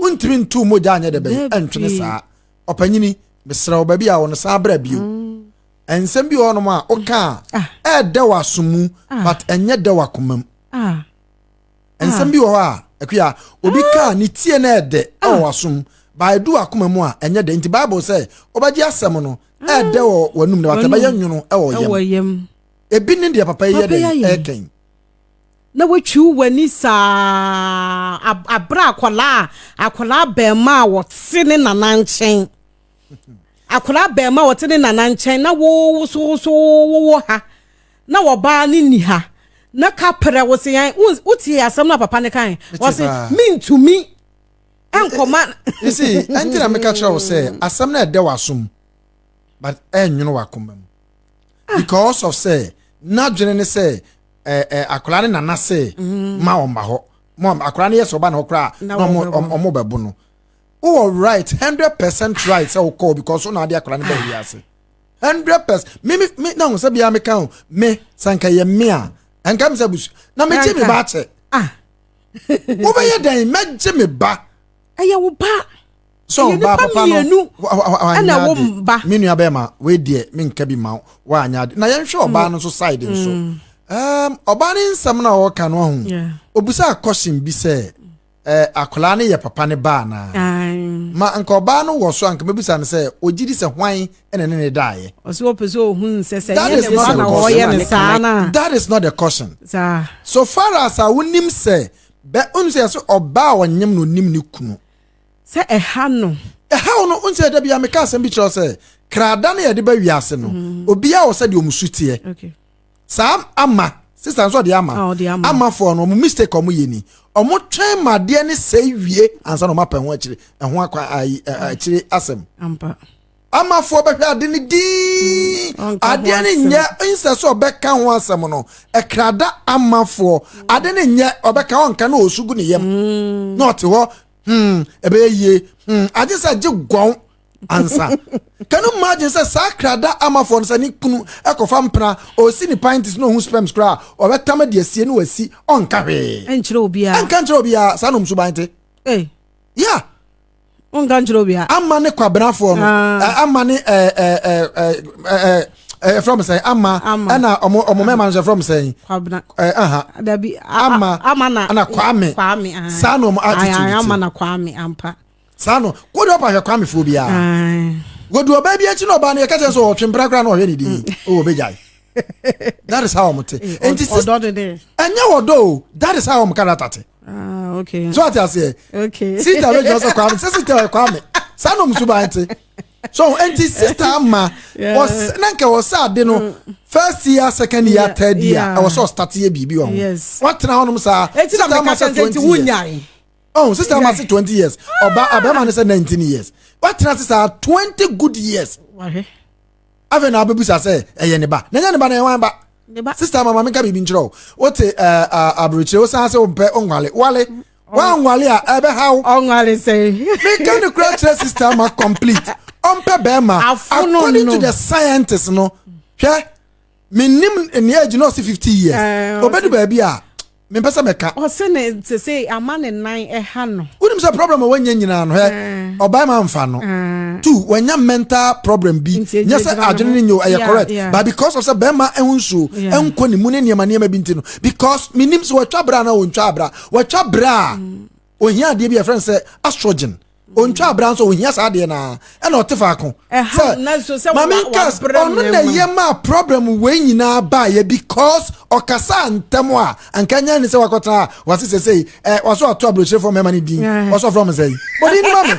Wontumi ntu wo mogya anyɛ dɛ bɛn ɛntwene saa. Ɔpanyini mesrɛ wo baabi a wɔ no san bra bio. Nsɛm bi wɔ hɔnom a woka a ɛɛdɛ wɔ aso mu but ɛnyɛ dɛ wɔ akoma mu. Nsɛm bi wɔ hɔ a akuya obi ka a ne tie na ɛɛdɛ ɛwɔ w'aso mu but ɛdu w'akoma mu a ɛnyɛ dɛ. Nti Bible sɛ wobɛgye asɛm no ɛɛdɛ wɔ w'anum na but ɛbɛyɛ nwono ɛwɔ yam. Ebi ne deɛ papa yi yɛ dɛ ɛɛkɛn. Na watwiw w'ani saa abere akwadaa akwadaa bɛrima a wɔte ne nana nkyɛn. Akwadaa bɛrima a ɔte ne nana nkyɛn na wo so so wowɔ ha na ɔbaa ne ni ha na kaprɛ wo se yɛn wotie asɛm no a papa ne kan wɔse mentumi nkɔma. You see, ɛnti na meka kyerɛ wo sɛ asɛm no ɛdɛ w'asom but ɛnwono w'akoma mu because of sɛ n'adwene ne sɛ akwadaa ne nana sɛ ma ɔmba hɔ ma akwadaa no yɛ sɛ ɔba na hɔ koraa na ɔmo bɛbo no. Wowɔ right 100% right sɛ wokɔɔ because wo na ade akwadaa no bɛɛ wiase 100%. Me me me na ho sɛ bia meka ho me sɛ nka yɛ me a nka me sɛ busu na megye me ba akyɛ. Ah. Wobɛyɛ dɛn mɛgye me ba. Ɛyɛ wo ba. So Ɛyɛ ba nipa papa no mmienu wanyɛ ɛna wo ade. ba. Me nua bɛrima wei deɛ menka bi ma wo wanyɛ ade. Na yɛnhwɛ ɔbaa no nso side nso. Ɔbaa ne nsɛm no a ɔka no ahu. Obusaa question bi sɛ akwadaa no yɛ papa ne ba anaa? Ma nka ɔbaa no wɔ so a nka mɛbisa no sɛ ɔgye di sɛ hwan ɛna ne ne daeɛ. Ɔsɛ ɔpɛ sɛ ɔhu sɛ sɛ ɛnyɛ ne ba na ɔyɛ ne saa na. That is not the question. Saa. So far as a wonim sɛ bɛ wonim sɛ yɛsɛ ɔbaa a ɔnyem na onim ne kunu. Sɛ ɛha no. Ɛha no wonim sɛ da bi a meka asɛm bi kyerɛ sɛ krada no yɛde ba wiase no obiara wɔ sɛ deɛ ɔmo su teɛ. Okay. Saa ama sista nso ɔde ama ah, amafoɔ no ɔmo mistake ɔmo yɛ ni ɔmo twɛn ma adeɛ ne sɛe wie ansa na ɔmo apɛ ho akyire ɛho akwa ayi akyire asɛm amafoɔ bɛhwɛ ade ne dii mm, adeɛ ne nyɛ nsɛ sɛ ɔbɛka ho asɛm no ɛkrada amafoɔ ade ne nyɛ ɔbɛka ɔnka na ɔsu gu ne yam mm. na ɔte hɔ hmm ɛbɛyɛ yie hmm agye sɛ gye gɔn ansa. Can you imagine sɛ saa krada amafoɔ no sɛ ne kunu ɛkɔfa mpena ɔsi ne panties na ɔhu sperms koraa ɔbɛtam de asie ne wasi ɔnka hwee. Ɛnkyerɛ obiara. Ɛnka nkyerɛ obiara saa na ɔm suban te. Hey. Yeah. Ɔnka nkyerɛ obiara. Ama ne kwabenafoɔ no ah. ama ne ɛɛ ɛɛ ɛɛ ɛɛ from sɛn ama ɛna ɔmo ɔmo mɛma no sɛ from sɛn. Kwabena. Ɛɛ aha. Dabi ama ama na ɛna Kwame. Kwame. Saa na ɔmo attitude te. Ama na Kwame ampa. Saa no kodi ɔpa hwɛ Kwame foɔ biara. Wɔdu ɔbaa bi akyi na ɔbaa no yɛka kyerɛ sɛ ɔtwe mpena koraa na ɔhwɛ ne din o ɔbɛgyae. That is how wɔn te. Eh, Nti sis ɛnyɛ wɔdɔ o that is how wɔn character te. Ah, okay. So ate aseɛ. Okay. Sita bɛ gyina sɛ Kwame sɛ sita yɛ Kwame saa na wɔn suban te. So nti sista ama ɔsɛ na nka ɔsɛ ade no mm. first year second year third year ɛwɔ sɛ ɔstart yɛ biribi wɔ ho. Watena hɔnom saa sista ama sɛ 20 years. Oh, sister ama se 20 years. Ọba abema ne sɛ 19 years. Watena se saa 20 good years. Afei na abɛbusa sɛ ɛyɛ ne ba. Na ɛnyɛ ne ba na ɛyɛ wan ba. Sister ama maame nka biribi nkyerɛ wo. Wote aburokyire wosan sɛ wompɛ onwale. Wale. Wanwale a ɛbɛha wo. Ɔnwale sɛ. Meka ne kura kyerɛ sister ama complete. Ɔmpɛ bɛrima. According to the scientists no. Hwɛ. Menim ne age na ɔse 50 years. Obedu baabi a mempɛ sɛ mɛka. Ɔse ne sese ama ne nan ɛha no. Wonim sɛ problem a wanya nyinaa no hɛ ɔbaa ma nfa no. Two wanya mental problem bi nyɛ sɛ adwene ne nyɛ ɛyɛ correct but because of sɛ bɛrima ɛho nsuo ɛnkɔ ne mu ne nneɛma nneɛma bi nti no because menim sɛ watwa bra na ɔntwa bra watwa bra a ohia adeɛ bi a yɛfrɛ no sɛ estrogen Ontwa abira nso ohia saa adeɛ naa ɛna ɔte faako. Sɛ maame nkas ɔno na ɛyɛ maa problem wei nyinaa baayɛ because ɔkasa ntɛm a anka nya ne sɛ wakɔtena a wase sɛsɛyi ɛ waso ato aburokyerefoɔ mmarima ne din wɔsɔ frɔ mo sɛ yi bɔdi ni ma me.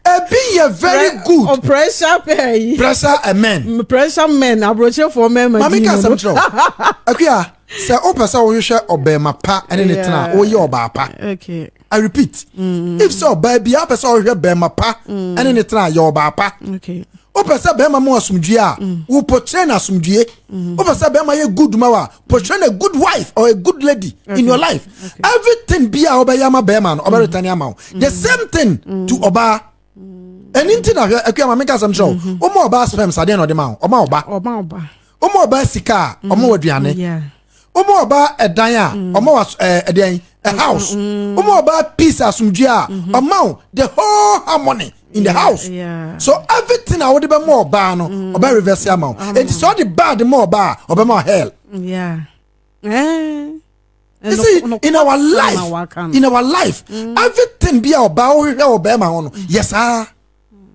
Ebi yɛ very good. O pressure pɛ yi. Pressure men. Pressure men aburokyerefoɔ mmarima din. Maame nkas asɛm kyerɛ o. Akuya sɛ wopɛ sɛ wohwehwɛ ɔbɛrima pa ne ne tena a woyɛ ɔbaa pa. Okay. I repeat. If sɛ ɔbaa bi apɛ sɛ ɔhwehwɛ bɛrima pa ɛne ne tena yɛ ɔbaa pa. Okay. Wopɛ sɛ bɛrima mu asomdwie a, wo portray no asomdwie. Wopɛ sɛ bɛrima yɛ good ma wo a, portray no a good wife or a good lady in your life. Everything bi a wobɛyɛ ama bɛrima no, ɔbɛ return ama wo. The same thing to ɔbaa. Ɛni nti na hwɛ, Akua, ma menka asɛm kyerɛ wo. Woma ɔbaa sperms adeɛ na ɔde ma wo, ɔma ɔba. Woma ɔbaa sika a, ɔma wɔ aduane. Woma ɔbaa ɛdan a, ɔma wɔ ɛdeɛn, a house. Woma ɔbaa peace, asomdwie a, ɔma wo the whole harmony in the house. So everything a wode bɛma ɔbaa no, ɔbɛ reverse ama wo. Enti sɛ ɔde bad ma ɔbaa a, ɔbɛma wo hell. You see, in our life, everything bi a ɔbaa wohwehwɛ wɔ bɛrima ho no, yɛ saa.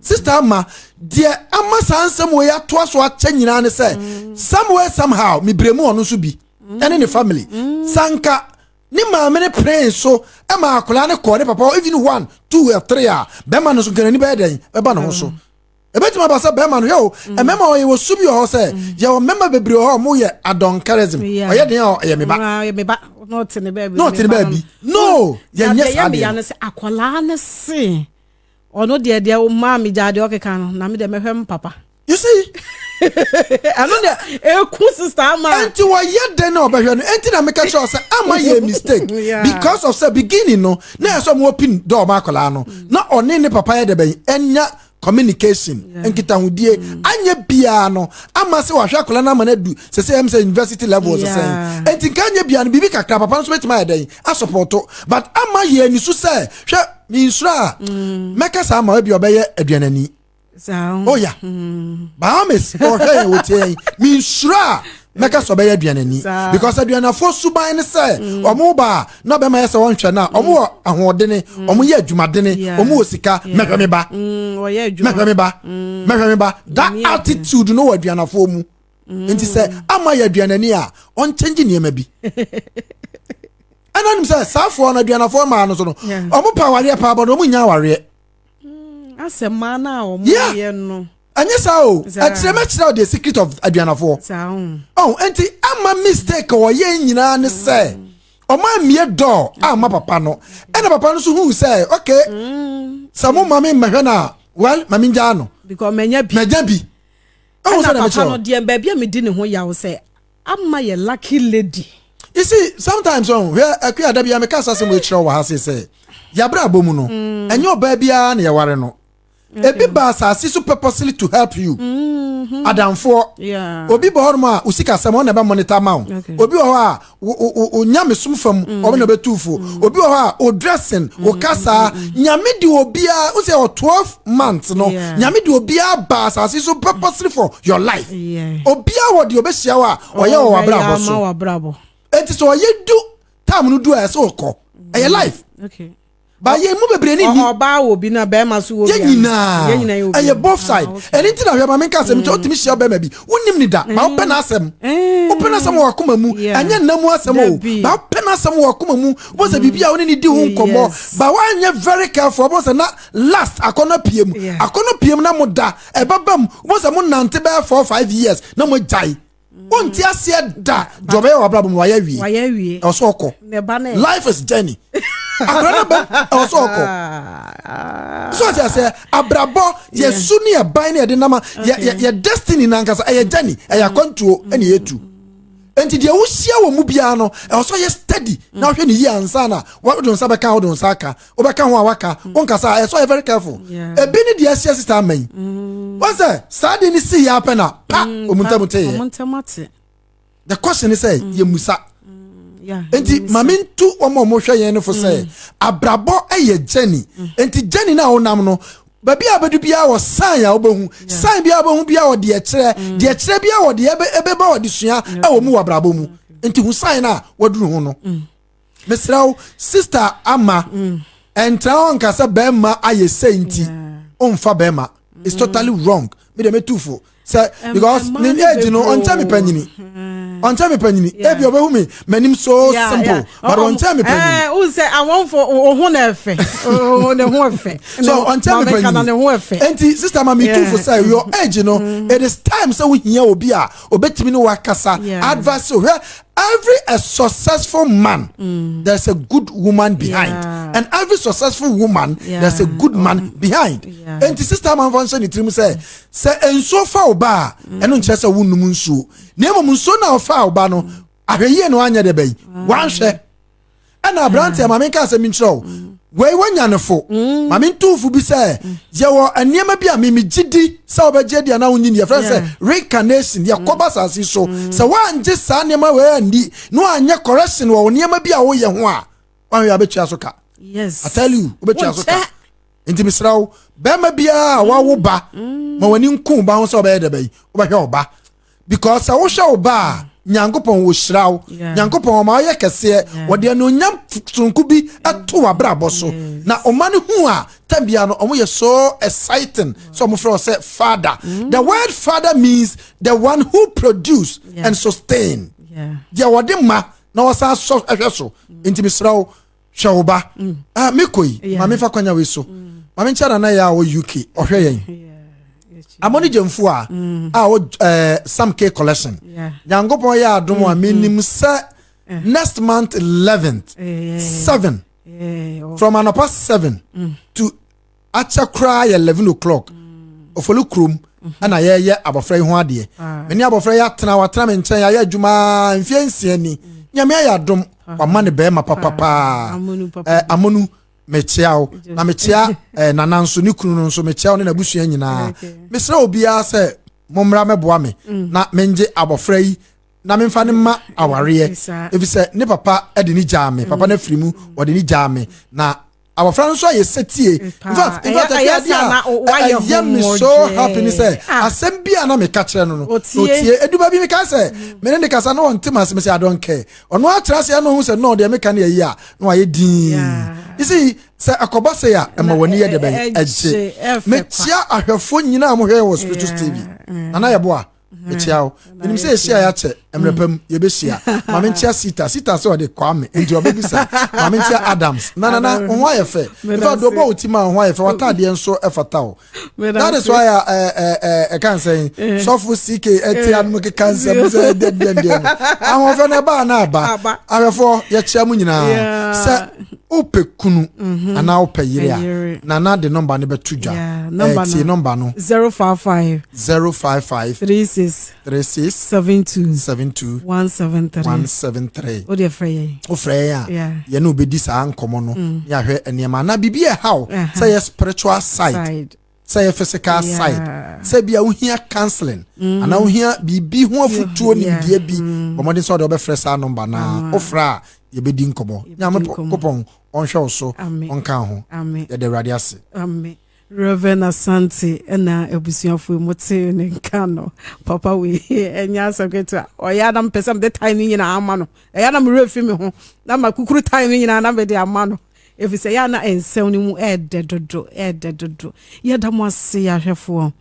Sister Ama, deɛ ama saa nsɛm wɔ yi atoa so akyɛ nyinaa ne sɛ, somewhere somehow, mebrɛ mu ɔno nso bi ɛne ne family. Sanka ne maame ne pere so ɛma akwadaa ne kɔɔ ne papa even one, two or three a, bɛrima no nso nkanani bɛyɛ dɛn bɛba ne ho so. Ebɛtumi aba sɛ bɛrima no yɛ o, mmarima ɔyɛ wɔ su bi wɔ hɔ sɛ yɛwɔ mmarima bebree wɔ hɔ a wɔn yɛ adonkarism. Ɔyɛ den a, ɔyɛ me ba. Ɔyɛ me ba na ɔte ne baabi. Na ɔte ne baabi no, yɛnyɛ saa deɛ no sɛ akwadaa ne se ɔno deɛ maa mi gya deɛ ɔkeka no na mi deɛ mɛhwɛ m papa. You see. Ɛno deɛ eku sister Ama. Nti wɔyɛ den na ɔbɛhwɛ no, nti na meka kyerɛ sɛ Ama yɛ mistake because of sɛ beginning no na yɛ sɛ ɔmo open door ɔmo akwadaa no na ɔne ne papa yɛ dɛ bɛn ɛnya communication, nkitahodie. Anyɛ biara no, ama sɛ wahwɛ akwadaa no ama no adu sɛ ɛm sɛ university level sɛ sɛn, nti nka anyɛ biara no biribi kakra papa no nso bɛtumi ayɛ dɛn asupport. But Ama yɛ ani so sɛ hwɛ nsuro a mɛka saa ama ebi ɔbɛyɛ aduanani. Oh yeah, Bahamas ɔhwɛ yɛn, wɔtie yɛn. Minsuro a mɛka sɛ ɔbɛyɛ aduanani because aduanafoɔ suban ne sɛ ɔmo ba a na bɛma yɛ sɛ wɔnhwɛ no a, ɔmo wɔ ahoɔdene, ɔmo yɛ adwumadene, ɔmo wɔ sika. Mɛhwɛ me ba, mɛhwɛ me ba, mɛhwɛ me ba. That attitude no wɔ aduanafoɔ mu. Nti sɛ Ama yɛ aduanani a, ɔnkyɛngye nneɛma bi. Ɛna nim sɛ saafoɔ no, aduanafoɔ maa no so no, ɔmo pa awareɛ paa bɔ no, ɔmo nya awareɛ. Asɛ mmaa no a ɔmo yɛ no. Ɛnyɛ saa o, ɛkyerɛ mɛkyerɛ o the secret of aduanafoɔ. Ɔn nti Ama mistake ɔyɛ nyinaa ne sɛ ɔmo amie door ama papa no, ɛna papa no nso hu sɛ okay, sɛ mo ma mi mmɛhwɛ no a, well, ma mi ngyaa no. Because mɛnya bi. Mɛnya bi. Ɛna papa no deɛ, baabi a mi di ne ho yaw sɛ Ama yɛ lucky lady. You see, sometimes ɔn hwɛ, Akua, da bi a meka asase mu ekyerɛ wɔ ha se sɛ yabere abɔ mu no, ɛnyɛ ɔbaa biara na yɛware no. Ebi ba asase so purposely to help you. Adamfoɔ obi bɔ hɔnom a osika asɛm ɔna ɛbɛ monitor ma wo. Obi wɔ hɔ a o nyame som fam ɔmo na ɔbɛtu fo. Obi wɔ hɔ a o dressing, o kasa. Nyame di obiara o sɛ ɔ 12 months no, Nyame di obiara ba asase so purposely for your life. Obiara wɔ deɛ ɔbɛhyia wo a ɔyɛ wɔ w'abrabɔ so. Eti sɛ ɔyɛ du time no du a, ɛsɛ ɔkɔ. Ɛyɛ life. Ba yɛn mu bebree ni ni. Ɔbaa wɔ bi na bɛrima so wɔ bi. Yɛn nyinaa ɛyɛ both side. Ɛni ti na hwɛ, maame nka asɛm nkyɛn, otumi hyia bɛrima bi wonim ni da ba, wopɛ n'asɛm, wopɛ n'asɛm wɔ akoma mu. Ɛnyɛ nna mu asɛm o, ba wopɛ n'asɛm wɔ akoma mu. Wọ́n sɛ biribi a wɔne ne di ho nkɔmɔ ba, wɔanyɛ very careful, wɔn sɛ na last akɔnɔ pie mu, akɔnɔ pie mu na mo da ɛbɛba mu. Wɔn sɛ mo nante bɛyɛ 4, 5 years na mo gyae, wonti aseɛ da deɛ ɔbɛyɛ wɔ abrabɔ mu, wayɛ awie, ɛwɔ sɛ ɔkɔ. Life is journey. Akora no bɛm, ɛwɔ sɛ ɔkɔ so ɔte aseɛ. Abrabɔ yɛsu ne yɛban ne yɛde nama yɛ destiny nankasa, ɛyɛ journey, ɛyɛ akwantuo ɛne yɛtu. Nti deɛ wohyia wɔ mu biara no, ɛwɔ sɛ ɔyɛ steady na ɔhwɛ ne yie ansa na wode nsa bɛka, wode nsa aka, wobɛka ho a waka wonkasa a, ɛyɛ sɛ ɔyɛ very careful. Ebi ne deɛ ahyia sister Ama yi, wɔn sɛ saa de ne si yɛ apɛ na pa ɔmu ntam teeɛ. The question is sɛ yɛ musa. Nti maame ntu wɔn a wɔhwɛ yɛn no fo sɛ abrabɔ yɛ journey. Nti journey na wɔnam no, baabi a bɛdu biara wɔ sign a wobɛhu, sign biara wobɛhu biara wɔ deɛ kyerɛ, deɛ kyerɛ biara wɔ deɛ ɛbɛba wɔ adesua ɛwɔ mu wɔ abrabɔ mu. Nti hu sign a waduru ho no. Mesrɛ wo, sister Ama, ɛntra hɔ nka sɛ bɛrima ayɛ sɛ nti ɔmfa bɛrima. It's totally wrong. Me de metu fo sɛ because ne age no, ɔnkyɛn mi panyini, ɔnkyɛn mi panyini. Ebi ɔbɛhu mi m'anim so simple, but ɔnkyɛn mi panyini. Ɛɛ n sɛ awɔnfo ohun na ɛfɛ, ohun ne ho ɛfɛ. So ɔnkyɛn mi panyini ne ho ɛfɛ. Nti sister ma mi tu fo sɛ your age no, it is time sɛ wohia obi a obetumi ne wakasa, advice hwɛ. Every a successful man, there's a good woman behind. And every successful woman, there's a good man behind. Enti sister amanfo nhyɛ ne tirim sɛ sɛ nsuo fa wo ba a, ɛno nkyerɛ sɛ wonnom nsuo. Na mmom nsuo no a ɔfaa wo ba no, ahwɛyie na wanyɛ dɛ bɛyi. Wanhwɛ. Ɛna aberanteɛ ma menka asɛm nkyerɛ wo. Wei wanya ne fo. Ma mentu fo bi sɛ yɛwɔ nneɛma bi a memegye di sɛ wobɛgye adi anaa wonnye nni. Yɛfrɛ no sɛ reincarnation. Yɛkɔba asase yi so. Sɛ woangye saa nneɛma wei andi na woanyɛ correction wɔ wo nneɛma bi a woyɛ ho a, woanhwɛ a wobɛtua so ka. Yes. I tell you, wobɛtua so ka. Wonkyɛ. Nti mesrɛ wo, bɛrima biara a wawo ba, ma w'ani nku wo ba ho sɛ wobɛyɛ dɛ bɛyi, wobɛhwɛ wo ba. Because sɛ wohwɛ wo ba a, Nyankopɔn ɔhyira wo. Nyankopɔn ɔma woyɛ kɛseɛ. Ɔde anuonyam soronko bi to w'abrabɔ so. Na ɔma no hu a, time biara no, ɔmo yɛ so exciting sɛ ɔmo frɛ wo sɛ father. The word father means the one who produce and sustain. Deɛ ɔde ma na ɔsan sɔ hwɛ so. Nti mesrɛ wo, hwɛ wo ba. Ah, mekɔ yi, ma memfa kwanya wei so. Ma menkyɛ Nana Yaa a ɔwɔ UK, ɔhwɛ yɛn. Amoni Gyamfo a a wɔ Sam K collection. Nyankopɔn yɛ adom a menim sɛ next month 11th 7 from anɔpa 7 to akyɛ koraa yɛ 11 o'clock Ofoli kurom ɛna yɛyɛ abɔfra yi ho adeɛ. Me ne abɔfra yi atena, watena me nkyɛn yɛayɛ adwuma mfeɛ 6 ni. Nyame ayɛ adom wama ne bɛrima papapaa. Amonu mekyea wo na mekyea nana nso ne kunu no nso mekyea wo ne n'abusua nyinaa. Mesrɛ obiara sɛ mommra mɛboa me na mengye abɔfra yi na memfa ne ma awareɛ, efisɛ ne papa de ne gyaa me, papa no afiri mu, ɔde ne gyaa me na abɔfra no nso ayɛ setie. In fact, ɛyɛ adeɛ a ɛyɛ me so happy ne sɛ asɛm bi a na meka kyerɛ no no otie. Eduba bi meka sɛ me ne ne kasa na ɔnte ma asɛm sɛ I don't care. Ɔno atra ase na ɔhu sɛ no deɛ meka ne ayi a na wayɛ dinn. You see, sɛ ɛkɔba sɛ a ɛma w'ani yɛ de bɛn ɛgye. Mekyia ahwɛfoɔ nyinaa a mohwɛ wɔ Spiritus TV. Nana Yɛboa, mekyia wo. Menim sɛ yɛhyia yɛakyɛ mmerɛ pa mu yɛbɛhyia. Ma menkyia Sita. Sita sɛ ɔde Kwame nti ɔbɛbisa. Ma menkyia Adams. Na nana wo ho ayɛ fɛ. In fact, deɛ ɔbɔ wo ti ma wo ho ayɛ fɛ. W'ataadeɛ nso ɛfata wo. That is why ɛka nsɛn sɔfo CK ɛte anom keka nsɛm sɛ dɛndɛndɛn no. Ahoɔfɛ no ɛbaa na aba. Ahwɛfoɔ yɛkyia mu nyinaa. Sɛ wopɛ kunu anaa wopɛ yere a, nana de nɔmba no bɛto dwa. Tie nɔmba no. 055 055 36 36 72 72 173 173. Wode frɛ yɛn. Wofrɛ yɛn a, yɛne wobɛdi saa nkɔmmɔ no ne ahwɛ nneɛma anaa biribi a ɛha wo, sɛ yɛ spiritual side, sɛ yɛ physical side, sɛ bi a wohia counseling anaa wohia biribi ho afotuo nimdeɛ bi, bɔ mmɔden sɛ wode wobɛfrɛ saa nɔmba na wofrɛ a yɛbɛdi nkɔmmɔ. Nyankopɔn ɔnhwɛ wo so, ɔnka ho. Yɛda Awurade ase. Amen. Reverend Asante na abusuafo mu te ne nka no. Papa wei ɛnyɛ asɛm ketewa. Ɔyɛ a na mepɛ sɛ mede time no nyinaa ama no. Ɛyɛ a na mewerɛ fi me ho na ma kukuru time no nyinaa na mede ama no. Ɛfiri sɛ ɛyɛ a na nsɛm no mu ɛɛdɛ dodo, ɛɛdɛ dodo. Yɛda mo ase yɛahwɛfoɔ,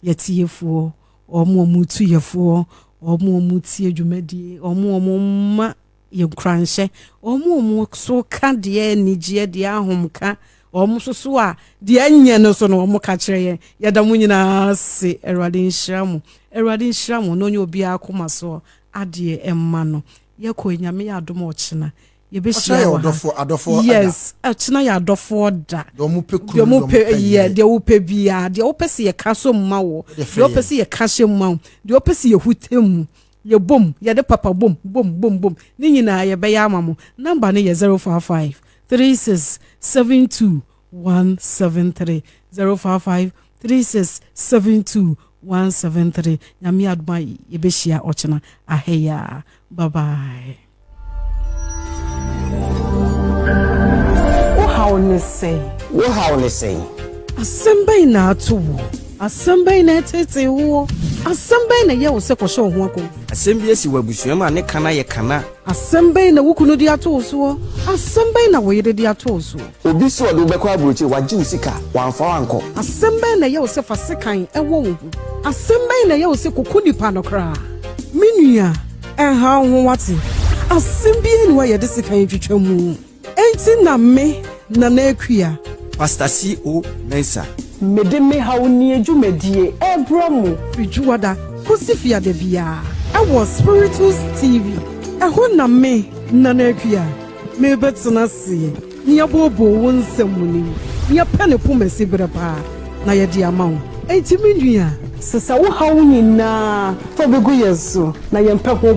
yɛtiefoɔ, wɔn a wɔtu yɛfoɔ, wɔn a wɔtie dwumadie, wɔn a wɔma yɛ nkuranhyɛ, wɔn a wɔn so ka deɛ anigyeɛ, deɛ ahomka, wɔn nso so a deɛ ɛnyɛ no so no wɔn ka kyerɛ yɛn. Yɛda mo nyinaa ase. Awurade nhyira mo. Awurade nhyira mo na ɔnyɛ obiara akoma soɔ adeɛ mma no. Yɛkɔ Nyame yɛ adom ɔkyena. Yɛbɛhyia wɔ ha. Yes, ɔkyena yɛ adɔfoɔ da. Deɛ wɔpɛ yɛ, deɛ wopɛ biara, deɛ wopɛ sɛ yɛka so mma wo, deɛ wopɛ sɛ yɛka hyɛ mma wo, deɛ wopɛ sɛ yɛhuta mu, yɛbom, yɛde papa bom, bom, bom, bom. Ne nyinaa yɛbɛyɛ ama mo. Number no yɛ 055 36 72 173 055 36 72 173. Nyame adom a yɛbɛhyia ɔkyena ahɛya. Bye bye. Wo haw ne sɛn? Wo haw ne sɛn? Asɛm bɛn na ato wo? Asɛm bɛn na ɛtetee woɔ? Asɛm bɛn na ɛyɛ wo sɛ kɔhyɛ wo ho akɔmfo? Asɛm bi asi wɔ abusua mu a ne kana yɛ kana. Asɛm bɛn na wo kunu de ato wo soɔ? Asɛm bɛn na wo yere de ato wo soɔ? Obi se ɔde wo bɛkɔ aburokyire, wagye wo sika, wamfa wo ankɔ. Asɛm bɛn na ɛyɛ wo sɛ fa sekan wɔ wo ho? Asɛm bɛn na ɛyɛ wo sɛ kɔku nipa no koraa? Me nua, ɛnha wo ho wate? Asɛm biara nni hɔ a yɛde sekan twitwa mu. Enti na me, Nana Akua. Pastor C. O. Mensah. Mede me haw nie dwumadie ɛrebrɛ mo. Firi Dwoada kɔsi Fiada biara ɛwɔ Spiritus TV. Ɛhɔ na me, Nana Akua, merebɛtena aseɛ na yɛabooboo wo nsɛm mu no mu, na yɛapɛ ne poma siberɛ paa na yɛde ama wo. Enti me nua, sesa wo haw nyinaa fa bɛgu yɛn so na yɛmpɛ ho.